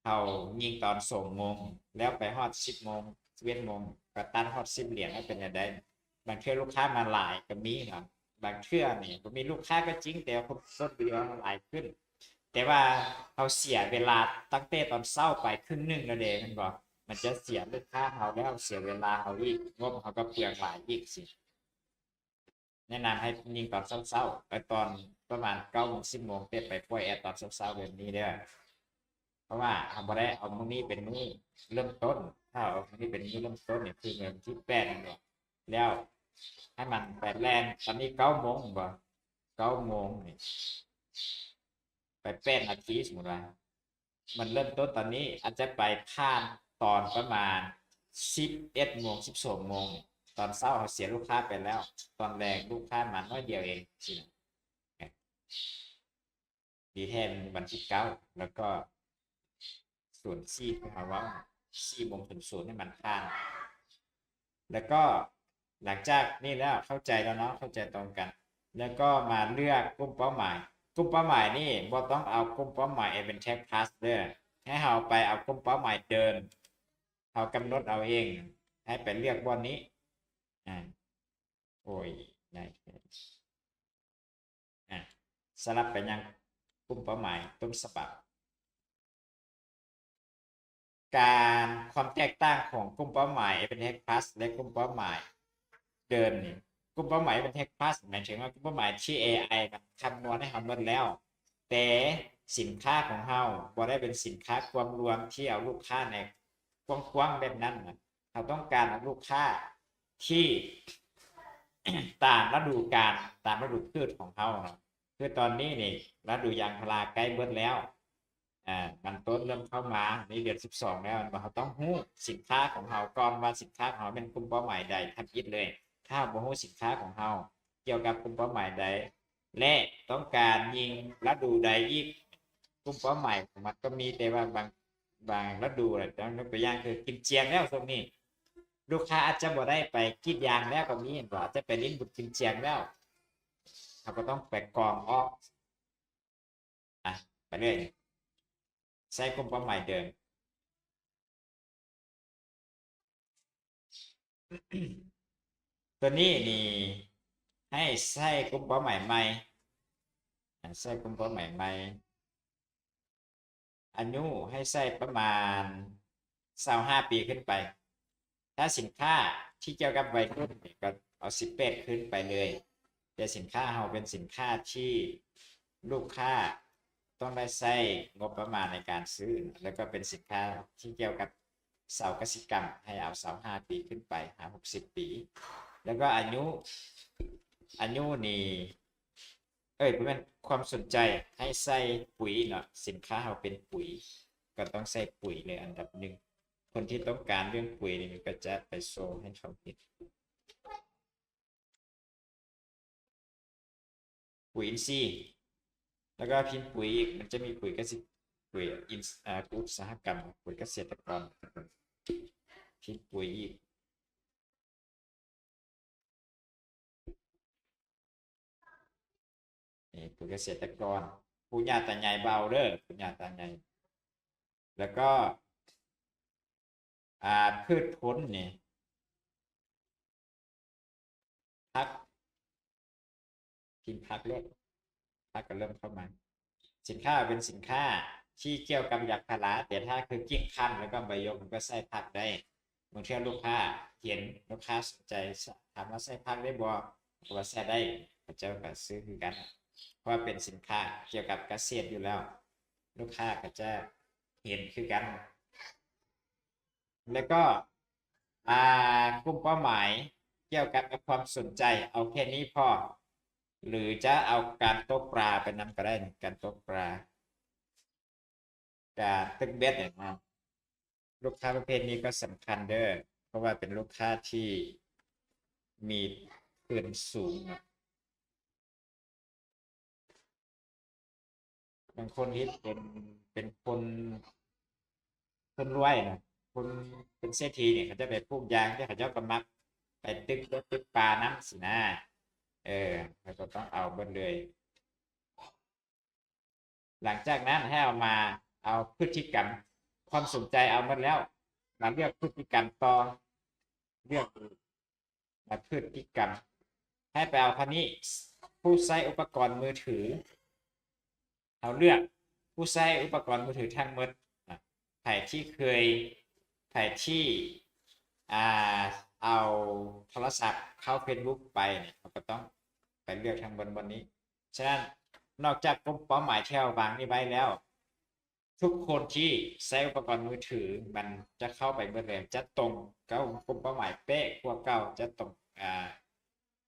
ເຮົາຍິງຕອນສອງໂມງ ແລ້ວໄປຮອດສິບໂມງ ສິບເອັດໂມງ ກໍຕັດຮອດສິບຫຼຽນ ແລ້ວເປັນຈັ່ງໃດ? ບາງເທື່ອລູກຄ້າມາຫຼາຍກໍມີເນາະ ບາງເທື່ອນີ້ບໍ່ມີລູກຄ້າກໍຈິງ ແຕ່ວ່າຄົນເບິ່ງວິດີໂອເຮົາຫຼາຍຂຶ້ນ ແຕ່ວ່າເຮົາເສຍເວລາຕັ້ງແຕ່ຕອນເຊົ້າໄປຄຶ່ງໜຶ່ງແລ້ວເດ້ ແມ່ນບໍ່? ມັນຈະເສຍລູກຄ້າເຮົາ ແລ້ວເສຍເວລາເຮົາອີກ ງົບເຮົາກໍເປືອງຫຼາຍອີກຊີ້. ແນະນຳໃຫ້ຍິງຕອນເຊົ້າໆ ແລະ ຕອນປະມານເກົ້າໂມງ ສິບໂມງ ແຕ່ໄປປ່ອຍແອດຕອນເຊົ້າໆແບບນີ້ເດີ້ ເພາະວ່າເຮົາບໍ່ໄດ້ເອົາມື້ນີ້ເປັນມື້ເລີ່ມຕົ້ນ. ຖ້າເອົາມື້ນີ້ເປັນມື້ເລີ່ມຕົ້ນນີ້ ຄືມື້ວັນທີແປດແມ່ນບໍ່? ແລ້ວໃຫ້ມັນໄປແລ່ນ ຕອນນີ້ເກົ້າໂມງແມ່ນບໍ່? ເກົ້າໂມງນີ້ ໄປແປດນາທີ ສົມມຸດວ່າ ມັນເລີ່ມຕົ້ນຕອນນີ້ ອາດຈະໄປຜ່ານຕອນປະມານສິບເອັດໂມງ ສິບສອງໂມງນີ້ ຕອນເຊົ້າເຮົາເສຍລູກຄ້າໄປແລ້ວ ຕອນແລງລູກຄ້າມາໜ້ອຍດຽວເອງຊີ້ນະ. ດີແທ້ວັນທີເກົ້າ ແລ້ວກໍສູນສີ່ທີ່ເຮົາເວົ້າ ສີ່ໂມງສູນສູນໃຫ້ມັນຜ່ານ. ແລ້ວກໍຫຼັງຈາກນີ້ແລ້ວ ເຂົ້າໃຈແລ້ວເນາະ ເຂົ້າໃຈຕອງກັນ ແລ້ວກໍມາເລືອກກຸ່ມເປົ້າໝາຍ. ກຸ່ມເປົ້າໝາຍນີ້ບໍ່ຕ້ອງເອົາກຸ່ມເປົ້າໝາຍ Advantage Plus ເດີ້ ໃຫ້ເຮົາໄປເອົາກຸ່ມເປົ້າໝາຍເດີມ ເຮົາກຳນົດເອົາເອງ ໃຫ້ໄປເລືອກບ່ອນນີ້ ອາ ໂອ້ຍ ໄດ້ ອາ ສະຫຼັບໄປຍັງກຸ່ມເປົ້າໝາຍຕົ້ນສະບັບ. ການ ຄວາມແຕກຕ່າງຂອງກຸ່ມເປົ້າໝາຍ Advantage Plus ແລະ ກຸ່ມເປົ້າໝາຍເດີມນີ້ ກຸ່ມເປົ້າໝາຍ Advantage Plus ໝາຍເຖິງວ່າກຸ່ມເປົ້າໝາຍທີ່ ເອໄອ ມັນຄຳນວນໃຫ້ເຮົາໝົດແລ້ວ ແຕ່ສິນຄ້າຂອງເຮົາບໍ່ໄດ້ເປັນສິນຄ້າຄວາມລວມທີ່ເອົາລູກຄ້າໃນກວ້າງໆແບບນັ້ນນະ. ເຮົາຕ້ອງການເອົາລູກຄ້າທີ່ຕາມລະດູການ, ຕາມລະດູພືດຂອງເຮົາເນາະ. ຄືຕອນນີ້ນີ້ ລະດູຢາງພາລາໃກ້ເບິດແລ້ວ, ອາ ມັນຕົ້ນເລີ່ມເຂົ້າມາ ນີ້ເດືອນສິບສອງແລ້ວແມ່ນບໍ່? ເຮົາຕ້ອງຮູ້ສິນຄ້າຂອງເຮົາກ່ອນວ່າສິນຄ້າຂອງເຮົາແມ່ນກຸ່ມເປົ້າໝາຍໃດທຳອິດເລີຍ. ຖ້າເຮົາບໍ່ຮູ້ສິນຄ້າຂອງເຮົາກ່ຽວກັບກຸ່ມເປົ້າໝາຍໃດ ແລະ ຕ້ອງການຍິງລະດູໃດອີກ, ກຸ່ມເປົ້າໝາຍຂອງມັນກໍມີ ແຕ່ວ່າບາງ ບາງລະດູນະ, ຍົກຕົວຢ່າງຄືກິນຈຽງແລ້ວຊ່ວງນີ້ ລູກຄ້າອາດຈະບໍ່ໄດ້ໄປກຣີດຢາງແລ້ວກໍມີ ແມ່ນບໍ່? ອາດຈະໄປຫຼິ້ນບຸນກິນຈຽງແລ້ວ, ເຮົາກໍຕ້ອງໄປກອງອອກ. ອະ ໄປເລີຍ, ໃສ່ກຸ່ມເປົ້າໝາຍເດີມ. ຕົວນີ້ນີ້ໃຫ້ໃສ່ກຸ່ມເປົ້າໝາຍໃໝ່, ໃສ່ກຸ່ມເປົ້າໝາຍໃໝ່. ອາຍຸໃຫ້ໃສ່ປະມານຊາວຫ້າປີຂຶ້ນໄປ. ຖ້າສິນຄ້າທີ່ກ່ຽວກັບໄວລຸ້ນນີ້ ກໍເອົາສິບແປດຂຶ້ນໄປເລີຍ. ແຕ່ສິນຄ້າເຮົາເປັນສິນຄ້າທີ່ລູກຄ້າຕ້ອງໄດ້ໃຊ້ງົບປະມານໃນການຊື້, ແລ້ວກໍເປັນສິນຄ້າທີ່ກ່ຽວກັບຊາວກະສິກຳ ໃຫ້ເອົາຊາວຫ້າປີຂຶ້ນໄປ ຫາຫົກສິບປີ. ແລ້ວກໍອາຍຸ, ອາຍຸນີ້ ເອີຍ ບໍ່ແມ່ນ, ຄວາມສົນໃຈ ໃຫ້ໃສ່ປຸຍເນາະ, ສິນຄ້າເຮົາເປັນປຸຍ ກໍຕ້ອງໃສ່ປຸຍເລີຍອັນດັບໜຶ່ງ. ຄົນທີ່ຕ້ອງການເລື່ອງປຸຍນີ້ ກໍຈະໄປໂຊໃຫ້ເຂົາເຫັນ. ປຸຍອິນຊີ ແລ້ວກໍພິມປຸຍອີກ, ມັນຈະມີປຸຍກະສິ, ປຸຍອິນ, ອາ, ອຸດສາຫະກຳ, ປຸຍກະເສດຕະກອນ, ພິມປຸຍອີກ. ນີ້ ຜູ້ກະເສດຕະກອນ ປູ່ຍ່າຕາຍາຍເວົ້າເດີ, ປູ່ຍ່າຕາຍາຍ. ແລ້ວກໍ ອ່າ ພືດຜົນນີ້ ຜັກ, ກິນຜັກໂລດ, ຜັກກໍເລີ່ມເຂົ້າມາ. ສິນຄ້າເປັນສິນຄ້າທີ່ກ່ຽວກັບຢາງພາລາ, ແຕ່ຖ້າຄືກິ່ງຄຳ ແລ້ວກໍໃບຢົກ ມັນກໍໃສ່ຜັກໄດ້. ບາງເທື່ອລູກຄ້າເຫັນ, ລູກຄ້າສົນໃຈ, ຖາມວ່າໃສ່ຜັກໄດ້ບໍ່? ເຂົາວ່າໃສ່ໄດ້, ເຂົາເຈົ້າກໍຊື້ຄືກັນ ເພາະວ່າເປັນສິນຄ້າກ່ຽວກັບກະເສດຢູ່ແລ້ວ, ລູກຄ້າກໍຈະເຫັນຄືກັນ. ແລ້ວກໍ ອ່າ ກຸ່ມເປົ້າໝາຍກ່ຽວກັບຄວາມສົນໃຈ ເອົາແຄ່ນີ້ພໍ ຫຼືຈະເອົາການຕົກປາໄປນຳກໍໄດ້, ການຕົກປາ, ການຕຶກເບັດເນາະ. ລູກຄ້າປະເພດນີ້ກໍສຳຄັນເດີ, ເພາະວ່າເປັນລູກຄ້າທີ່ມີທຶນສູງເນາະ. ບາງຄົນເຮັດເປັນ, ເປັນຄົນ, ຄົນລວຍນະ, ຄົນເປັນເສດຖີນີ້ ເຂົາເຈົ້າໄປປູກຢາງ, ແຕ່ເຂົາເຈົ້າກໍມັກໄປຕຶກເບັດຕຶກປານຳຊີ້ນະ. ເອີ ເຮົາກໍຕ້ອງເອົາເບິດເລີຍ. ຫຼັງຈາກນັ້ນໃຫ້ເອົາມາເອົາພຶດຕິກຳ, ຄວາມສົນໃຈເອົາໝົດແລ້ວ, ມາເລືອກພຶດຕິກຳຕໍ່, ເລືອກມາພຶດຕິກຳ. ໃຫ້ໄປເອົາຄາວນີ້ ຜູ້ໃຊ້ອຸປະກອນມືຖື, ເຮົາເລືອກຜູ້ໃຊ້ອຸປະກອນມືຖືທັງໝົດ. ໃຜທີ່ເຄີຍ, ໃຜທີ່ ອ່າ ເອົາໂທລະສັບເຂົ້າເຟສບຸກໄປນີ້ ເຮົາກໍຕ້ອງໄປເລືອກທາງບ່ອນ, ບ່ອນນີ້. ສະນັ້ນ ນອກຈາກກຸ່ມເປົ້າໝາຍທີ່ເຮົາວາງນີ້ໄວ້ແລ້ວ, ທຸກຄົນທີ່ໃຊ້ອຸປະກອນມືຖື ມັນຈະເຂົ້າໄປເບິດເລີຍ, ຈະຕົງກັບກຸ່ມເປົ້າໝາຍເປະກວ່າເກົ່າ, ຈະຕົງ ອ່າ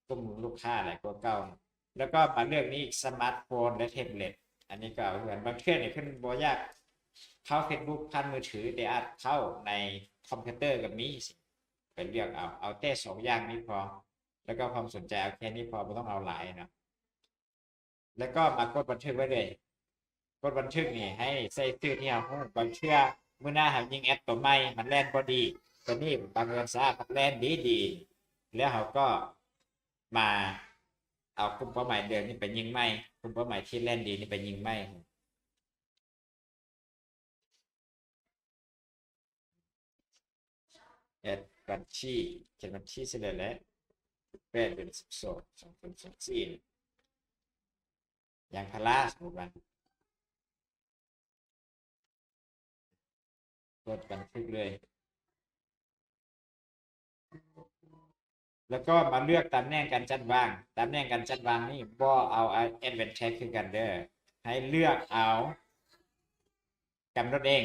ກຸ່ມລູກຄ້າຫຼາຍກວ່າເກົ່າ. ແລ້ວກໍມາເລືອກນີ້ ສະມາດໂຟນ ແລະ ແທັບເລັດ. ອັນນີ້ກໍເອົາຄືກັນ, ບາງເທື່ອນີ້ເພິ່ນບໍ່ຢາກເຂົ້າເຟສບຸກຜ່ານມືຖື, ແຕ່ອາດເຂົ້າໃນຄອມພິວເຕີກໍມີ, ໄປເລືອກເອົາ, ເອົາແຕ່ສອງຢ່າງນີ້ພໍ. ແລ້ວກໍຄວາມສົນໃຈເອົາແຄ່ນີ້ພໍ, ບໍ່ຕ້ອງເອົາຫຼາຍເນາະ. ແລ້ວກໍມາກົດບັນທຶກໄວ້ເລີຍ. ກົດບັນທຶກນີ້ໃຫ້ໃສ່ຊື່ທີ່ເຮົາຮູ້. ບາງເທື່ອມື້ໜ້າເຮົາຍິງແອັດຕົວໃໝ່ ມັນແລ່ນບໍ່ດີ, ຕົວນີ້ບັງເອີນຊະ ມັນແລ່ນດີໆ, ແລ້ວເຮົາກໍມາເອົາກຸ່ມເປົ້າໝາຍເດີມນີ້ໄປຍິງໃໝ່, ກຸ່ມເປົ້າໝາຍທີ່ແລ່ນດີນີ້ໄປຍິງໃໝ່. ແອັດບັນຊີ, ຂຽນບັນຊີໃສ່ເລີຍແຫຼະ, ແປດເດືອນສິບສອງ ສອງພັນຊາວສີ່ ຢາງພາລາ, ສົມມຸດວ່າ ກົດບັນທຶກເລີຍ. ແລ້ວກໍມາເລືອກຕຳແໜ່ງການຈັດວາງ. ຕຳແໜ່ງການຈັດວາງນີ້ບໍ່ເອົາ Advanced Text ຄືກັນເດີ. ໃຫ້ເລືອກເອົາ ກຳນົດເອງ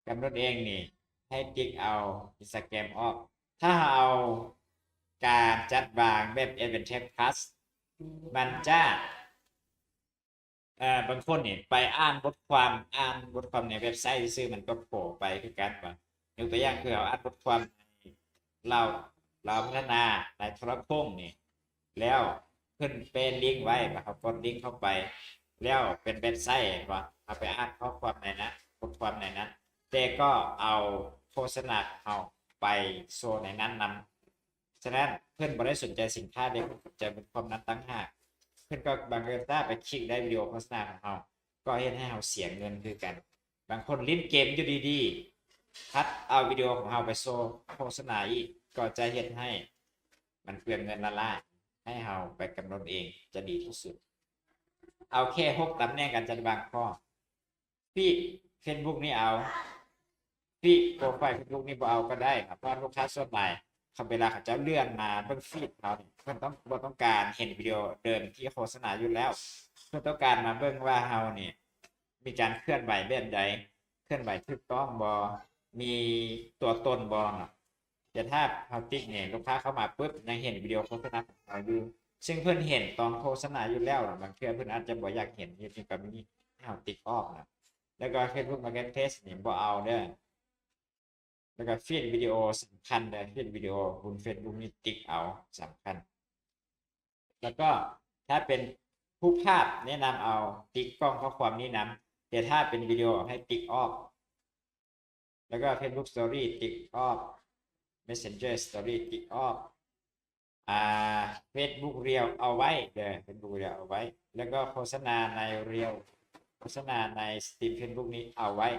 ກຳນົດເອງນີ້ ໃຫ້ຕິກເອົາ Instagram ອອກ. ຖ້າເຮົາເອົາການຈັດວາງແບບ Advantage Plus ມັນຈະ ເອີ ບາງຄົນນີ້ໄປອ່ານບົດຄວາມ ອ່ານບົດຄວາມໃນເວັບໄຊຊື່ໆ ມັນກໍໂຜໄປຄືກັນວ່າ ຍົກຕົວຢ່າງຄືເຮົາອ່ານບົດຄວາມໃນລາວ ລາວພັດທະນາໃນໂທລະໂຄ່ງນີ້ ແລ້ວເພິ່ນແປລິງໄວ້ ກໍເຮົາກົດລິງເຂົ້າໄປ ແລ້ວເປັນເວັບໄຊວ່າ ເຮົາໄປອ່ານຂໍ້ຄວາມໃນນັ້ນ ບົດຄວາມໃນນັ້ນ ແຕ່ກໍເອົາໂຄສະນາຂອງເຮົາໄປໂຊໃນນັ້ນນຳ. ສະນັ້ນເພິ່ນບໍ່ໄດ້ສົນໃຈສິນຄ້າເດ້ ເພິ່ນສົນໃຈບົດຄວາມນັ້ນຕ່າງຫາກ. ເພິ່ນກໍບັງເອີນຕາໄປຄລິກໄດ້ວິດີໂອໂຄສະນາຂອງເຮົາ ກໍເຮັດໃຫ້ເຮົາເສຍເງິນຄືກັນ. ບາງຄົນຫຼິ້ນເກມຢູ່ດີໆ ພັດເອົາວິດີໂອຂອງເຮົາໄປໂຊໂຄສະນາອີກ ກໍຈະເຮັດໃຫ້ມັນເປືອງເງິນລ້າໆ. ໃຫ້ເຮົາໄປກຳນົດເອງຈະດີທີ່ສຸດ. ເອົາແຄ່ຫົກຕຳແໜ່ງການຈັດວາງພໍ. ຟີດ Facebook ນີ້ເອົາ ຟີດໂປຣໄຟລ໌ Facebook ນີ້ບໍ່ເອົາກໍໄດ້ ເພາະວ່າລູກຄ້າສ່ວນຫຼາຍ ເຂົາເວລາເຂົາເຈົ້າເລື່ອນມາເບິ່ງຟີດເຮົານີ້ ເພິ່ນຕ້ອງ ບໍ່ຕ້ອງການເຫັນວິດີໂອເດີມທີ່ໂຄສະນາຢູ່ແລ້ວ ເພິ່ນຕ້ອງການມາເບິ່ງວ່າເຮົານີ້ມີການເຄື່ອນໄຫວແບບໃດ ເຄື່ອນໄຫວຖືກຕ້ອງບໍ່ ມີຕົວຕົນບໍ່ເນາະ. ແຕ່ຖ້າເຮົາຕິກນີ້ ລູກຄ້າເຂົ້າມາປຶບ ຍັງເຫັນວິດີໂອໂຄສະນາຂອງເຮົາຢູ່ ຊຶ່ງເພິ່ນເຫັນຕອນໂຄສະນາຢູ່ແລ້ວ ບາງເທື່ອເພິ່ນອາດຈະບໍ່ຢາກເຫັນ ເຮັດໃຫ້ກໍມີ ໃຫ້ເຮົາຕິກອອກນະ. ແລ້ວກໍ Facebook Marketplace ນີ້ບໍ່ເອົາເດີ. ແລ້ວກໍ Feed ວິດີໂອສຳຄັນເດີ Feed ວິດີໂອບົນ Facebook ນີ້ຕິກເອົາ ສຳຄັນ. ແລ້ວກໍຖ້າເປັນຮູບພາບ ແນະນຳເອົາຕິກກ່ອງຂໍ້ຄວາມນີ້ນຳ ແຕ່ຖ້າເປັນວິດີໂອໃຫ້ຕິກອອກ. ແລ້ວກໍ Facebook Story ຕິກອອກ Messenger Story ຕິກອອກ ອ່າ Facebook Reel ເອົາໄວ້ເດີ Facebook Reel ເອົາໄວ້ ແລ້ວກໍໂຄສະນາໃນ Reel ໂຄສະນາໃນ Stream Facebook ນີ້ເອົາໄວ້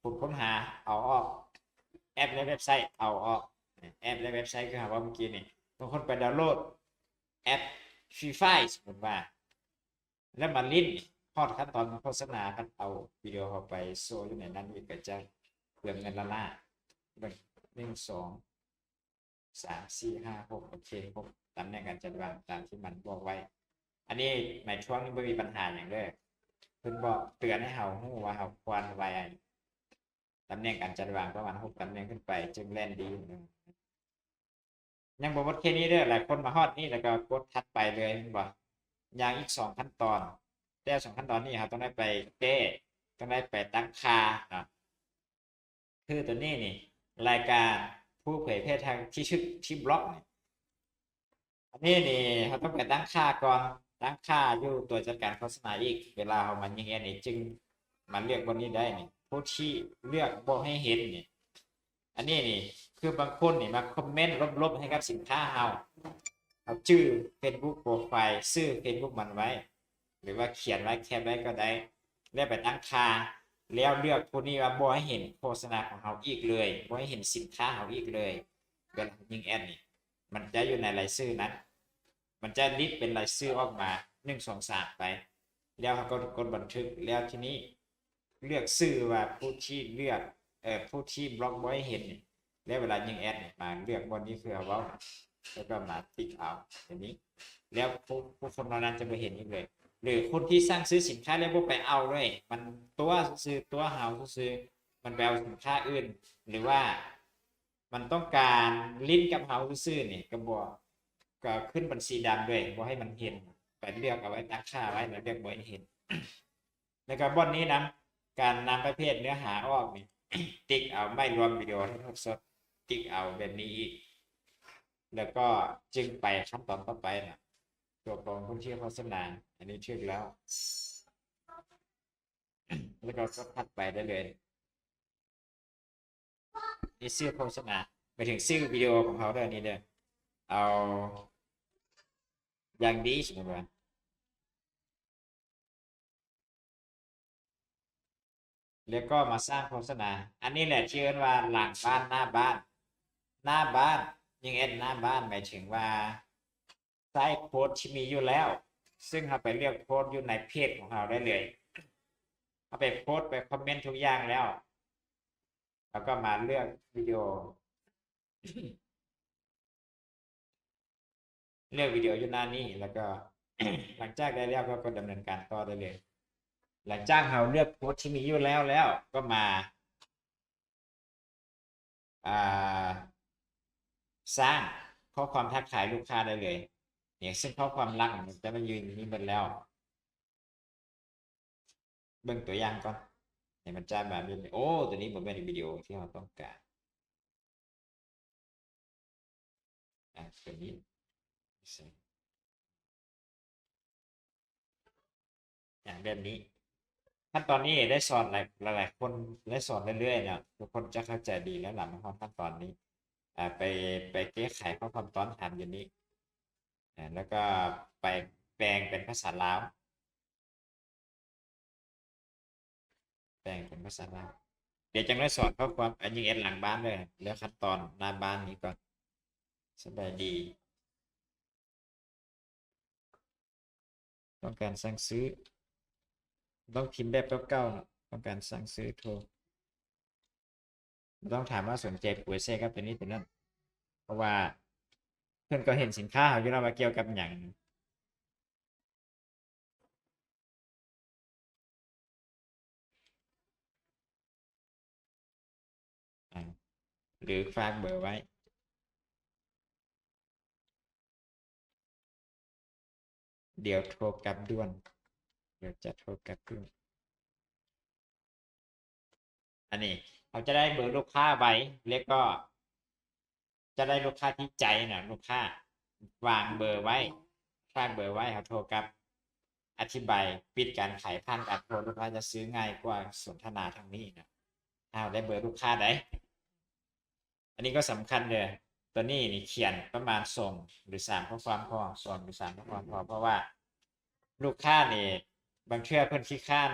ຜົນຄົ້ນຫາເອົາອອກ ແອັບ ແລະ ເວັບໄຊເອົາອອກ ແອັບ ແລະ ເວັບໄຊຄືເຮົາເວົ້າເມື່ອກີ້ນີ້ ບາງຄົນໄປດາວໂຫຼດແອັບ Free Fire ສົມມຸດວ່າ ແລ້ວມາຫຼິ້ນ ຮອດຂັ້ນຕອນໂຄສະນາ ຄັນເອົາວິດີໂອເຮົາໄປໂຊຢູ່ໃນນັ້ນອີກ ກໍຈະເປືອງເງິນລ້າໆ. ເບິ່ງ ໜຶ່ງ ສອງ ສາມ ສີ່ ຫ້າ ຫົກ ໂອເຄ ຫົກຕຳແໜ່ງການຈັດວາງຕາມທີ່ມັນບອກໄວ້. ອັນນີ້ໝາຍທວງນີ້ບໍ່ມີບັນຫາຫຍັງເດີ ເພິ່ນບອກເຕືອນໃຫ້ເຮົາຮູ້ວ່າເຮົາຄວນໄວ້ຕຳແໜ່ງການຈັດວາງປະມານຫົກຕຳແໜ່ງຂຶ້ນໄປ ຈຶ່ງແລ່ນດີ. ຍັງບໍ່ໝົດແຄ່ນີ້ເດີ ຫຼາຍຄົນມາຮອດນີ້ແລ້ວກໍກົດຖັດໄປເລີຍ ແມ່ນບໍ່? ຍັງອີກສອງຂັ້ນຕອນ ແຕ່ສອງຂັ້ນຕອນນີ້ເຮົາຕ້ອງໄດ້ໄປແກ້ ຕ້ອງໄດ້ໄປຕັ້ງຄ່າເນາະ. ຄືຕົວນີ້ນີ້ ລາຍການຜູ້ເຜີຍແຜ່ທາງທີ່ຖືກທີ່ບລັອກນີ້ ອັນນີ້ນີ້ເຮົາຕ້ອງໄປຕັ້ງຄ່າກ່ອນ ຕັ້ງຄ່າຢູ່ຕົວຈັດການໂຄສະນາອີກ ເວລາເຮົາມາຍິງແອດນີ້ ຈຶ່ງມາເລືອກບ່ອນນີ້ໄດ້ນີ້ ຜູ້ທີ່ເລືອກບໍ່ໃຫ້ເຫັນນີ້. ອັນນີ້ນີ້ ຄືບາງຄົນນີ້ມາຄອມເມັນລົບໆໃຫ້ກັບສິນຄ້າເຮົາ ເອົາຊື່ Facebook Profile ຊື່ Facebook ມັນໄວ້ ຫຼືວ່າຂຽນໄວ້ ແຄບໄວ້ກໍໄດ້ ແລ້ວໄປຕັ້ງຄ່າ ແລ້ວເລືອກຜູ້ນີ້ວ່າບໍ່ໃຫ້ເຫັນໂຄສະນາຂອງເຮົາອີກເລີຍ ບໍ່ໃຫ້ເຫັນສິນຄ້າເຮົາອີກເລີຍ. ເວລາຍິງແອດນີ້ ມັນຈະຢູ່ໃນລາຍຊື່ນັ້ນ ມັນຈະລິດເປັນລາຍຊື່ອອກມາ ໜຶ່ງ ສອງ ສາມ ໄປ ແລ້ວເຮົາກໍກົດບັນທຶກ ແລ້ວທີນີ້ເລືອກຊື່ວ່າຜູ້ທີ່ເລືອກ ເອີ ຜູ້ທີ່ບລັອກບໍ່ໃຫ້ເຫັນນີ້ ແລ້ວເວລາຍິງແອດນີ້ ມາເລືອກບ່ອນນີ້ຄືເຮົາເວົ້າ ແລ້ວກໍມາຕິກເອົາ ແບບນີ້ ແລ້ວຜູ້ ຜູ້ຄົນເຫຼົ່ານັ້ນຈະບໍ່ເຫັນອີກເລີຍ ຫຼືຄົນທີ່ສັ່ງຊື້ສິນຄ້າແລ້ວບໍ່ໄປເອົາເລີຍ ມັນຕົວະຊື່ໆ ຕົວະເຮົາຊື່ໆ ມັນໄປເອົາສິນຄ້າອື່ນ ຫຼືວ່າ ມັນຕ້ອງການຫຼິ້ນກັບເຮົາຊື່ໆນີ້ ກໍບໍ່ ກໍຂຶ້ນບັນຊີດຳເລີຍ ບໍ່ໃຫ້ມັນເຫັນ ໄປເລືອກເອົາໄວ້ ຕັ້ງຄ່າໄວ້ ແລ້ວເລືອກບໍ່ໃຫ້ເຫັນ. ແລ້ວກໍບ່ອນນີ້ນຳ ການນຳປະເພດເນື້ອຫາອອກນີ້ ຕິກເອົາໄມ້ລວມວິດີໂອຖ່າຍທອດສົດ ຕິກເອົາແບບນີ້ອີກ ແລ້ວກໍຈຶ່ງໄປຂັ້ນຕອນຕໍ່ໄປນະ ຕົວກອງພື້ນທີ່ໂຄສະນາ ອັນນີ້ຖືກແລ້ວ ແລ້ວກໍກົດຖັດໄປໄດ້ເລີຍ. ນີ້ຊື່ໂຄສະນາ ໝາຍເຖິງຊື່ວິດີໂອຂອງເຮົາເດີ ນີ້ເດີ ເອົາຢ່າງດີ ສົມມຸດວ່າ ແລ້ວກໍມາສ້າງໂຄສະນາ. ອັນນີ້ແຫຼະທີ່ເອີ້ນວ່າຫຼັງບ້ານ ໜ້າບ້ານ ໜ້າບ້ານ ຍິງແອດໜ້າບ້ານ ໝາຍເຖິງວ່າ ໃຊ້ໂພສທີ່ມີຢູ່ແລ້ວ ຊຶ່ງເຮົາໄປເລືອກໂພສຢູ່ໃນເພຈຂອງເຮົາໄດ້ເລີຍ. ເຮົາໄປໂພສ ໄປຄອມເມັນທຸກຢ່າງແລ້ວ ເຮົາກໍມາເລືອກວິດີໂອ ເລືອກວິດີໂອຢູ່ໜ້ານີ້ ແລ້ວກໍ ຫຼັງຈາກໄດ້ແລ້ວກໍກົດດຳເນີນການຕໍ່ໄດ້ເລີຍ. ຫຼັງຈາກເຮົາເລືອກໂພສທີ່ມີຢູ່ແລ້ວແລ້ວ ກໍມາ ອ່າ ສ້າງຂໍ້ຄວາມທັກທາຍລູກຄ້າໄດ້ເລີຍ. ນີ້ ເຊິ່ງຂໍ້ຄວາມຫຼັກມັນຈະມາຢູ່ໃນນີ້ໝົດແລ້ວ. ເບິ່ງຕົວຢ່າງກ່ອນ. ໃຫ້ມັນຈະມາແບບນີ້. ໂອ້ ຕົວນີ້ບໍ່ແມ່ນວິດີໂອທີ່ເຮົາຕ້ອງການ. ອ່າ ຕົວນີ້ ອ່າ ແບບນີ້. ຂັ້ນຕອນນີ້ໄດ້ສອນຫຼາຍ ຫຼາຍໆຄົນໄດ້ສອນເລື້ອຍໆເນາະ, ທຸກຄົນຈະເຂົ້າໃຈດີແລ້ວລະ ມາຮອດຂັ້ນຕອນນີ້. ອ່າ ໄປ ໄປແກ້ໄຂຂໍ້ຄວາມຕ້ອນຖາມຢູ່ນີ້ ອ່າ ແລ້ວກໍໄປແປງເປັນພາສາລາວ. ແປງເປັນພາສາລາວ. ດຽວຈັ່ງໄດ້ສອນຂໍ້ຄວາມ ອັນ ຍິງແອັດຫຼັງບ້ານເດີ, ແລ້ວຂັ້ນຕອນໜ້າບ້ານນີ້ກ່ອນ. ສະບາຍດີ. ຕ້ອງການສັ່ງຊື້. ຕ້ອງພິມແບບເກົ່າໆເນາະ. ຕ້ອງການສັ່ງຊື້ໂທ. ບໍ່ຕ້ອງຖາມວ່າສົນໃຈໂປຣເຊສກັບຕົວນີ້ຕົວນັ້ນ, ເພາະວ່າເພິ່ນກໍເຫັນສິນຄ້າເຮົາຢູ່ແລ້ວວ່າກ່ຽວກັບຫຍັງ. ອ່າ ຫຼື ຝາກເບີໄວ້. ດຽວໂທກັບດ່ວນ. ດຽວຈະໂທກັບດ່ວນ. ອັນນີ້ເຮົາຈະໄດ້ເບີລູກຄ້າໄວ ແລ້ວກໍຈະໄດ້ລູກຄ້າທີ່ໃຈນະ, ລູກຄ້າວາງເບີໄວ້, ຝາກເບີໄວ້, ເຮົາໂທກັບ ອະທິບາຍ ປິດການຂາຍຜ່ານການໂທ, ລູກຄ້າຈະຊື້ງ່າຍກວ່າສົນທະນາທາງນີ້ນະ. ເຮົາໄດ້ເບີລູກຄ້າໃດ. ອັນນີ້ກໍສຳຄັນເດີ. ຕົວນີ້ນີ້ຂຽນປະມານສອງຫຼືສາມຂໍ້ຄວາມພໍ, ສອງຫຼືສາມຂໍ້ຄວາມພໍ, ເພາະວ່າລູກຄ້ານີ້ບາງເທື່ອເພິ່ນຂີ້ຄ້ານ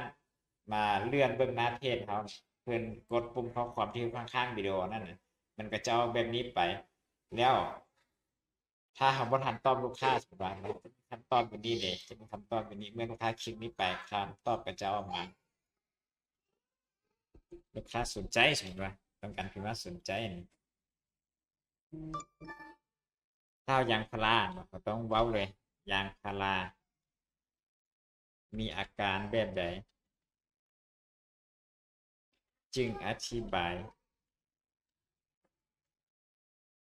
ມາເລື່ອນເບິ່ງໜ້າເພຈເຮົາ, ເພິ່ນກົດປຸ່ມຂໍ້ຄວາມທີ່ຂ້າງໆວິດີໂອນັ້ນນະ, ມັນກໍຈະອອກແບບນີ້ໄປ. ແລ້ວຖ້າເຮົາບໍ່ທັນຕອບລູກຄ້າ, ສົມມຸດວ່າເຮົາຈະມີຄຳຕອບຢູ່ນີ້ເດ, ຈະມີຄຳຕອບຢູ່ນີ້, ເມື່ອລູກຄ້າຄລິກນີ້ໄປ, ຄຳຕອບກໍຈະອອກມາ. ລູກຄ້າສົນໃຈ, ສົມມຸດວ່າຕ້ອງການພິມວ່າສົນໃຈນີ້. ຖ້າຢາງພາລາເນາະ, ເຮົາຕ້ອງເວົ້າເລີຍ, ຢາງພາລາມີອາການແບບໃດ ຈຶ່ງອະທິບາຍ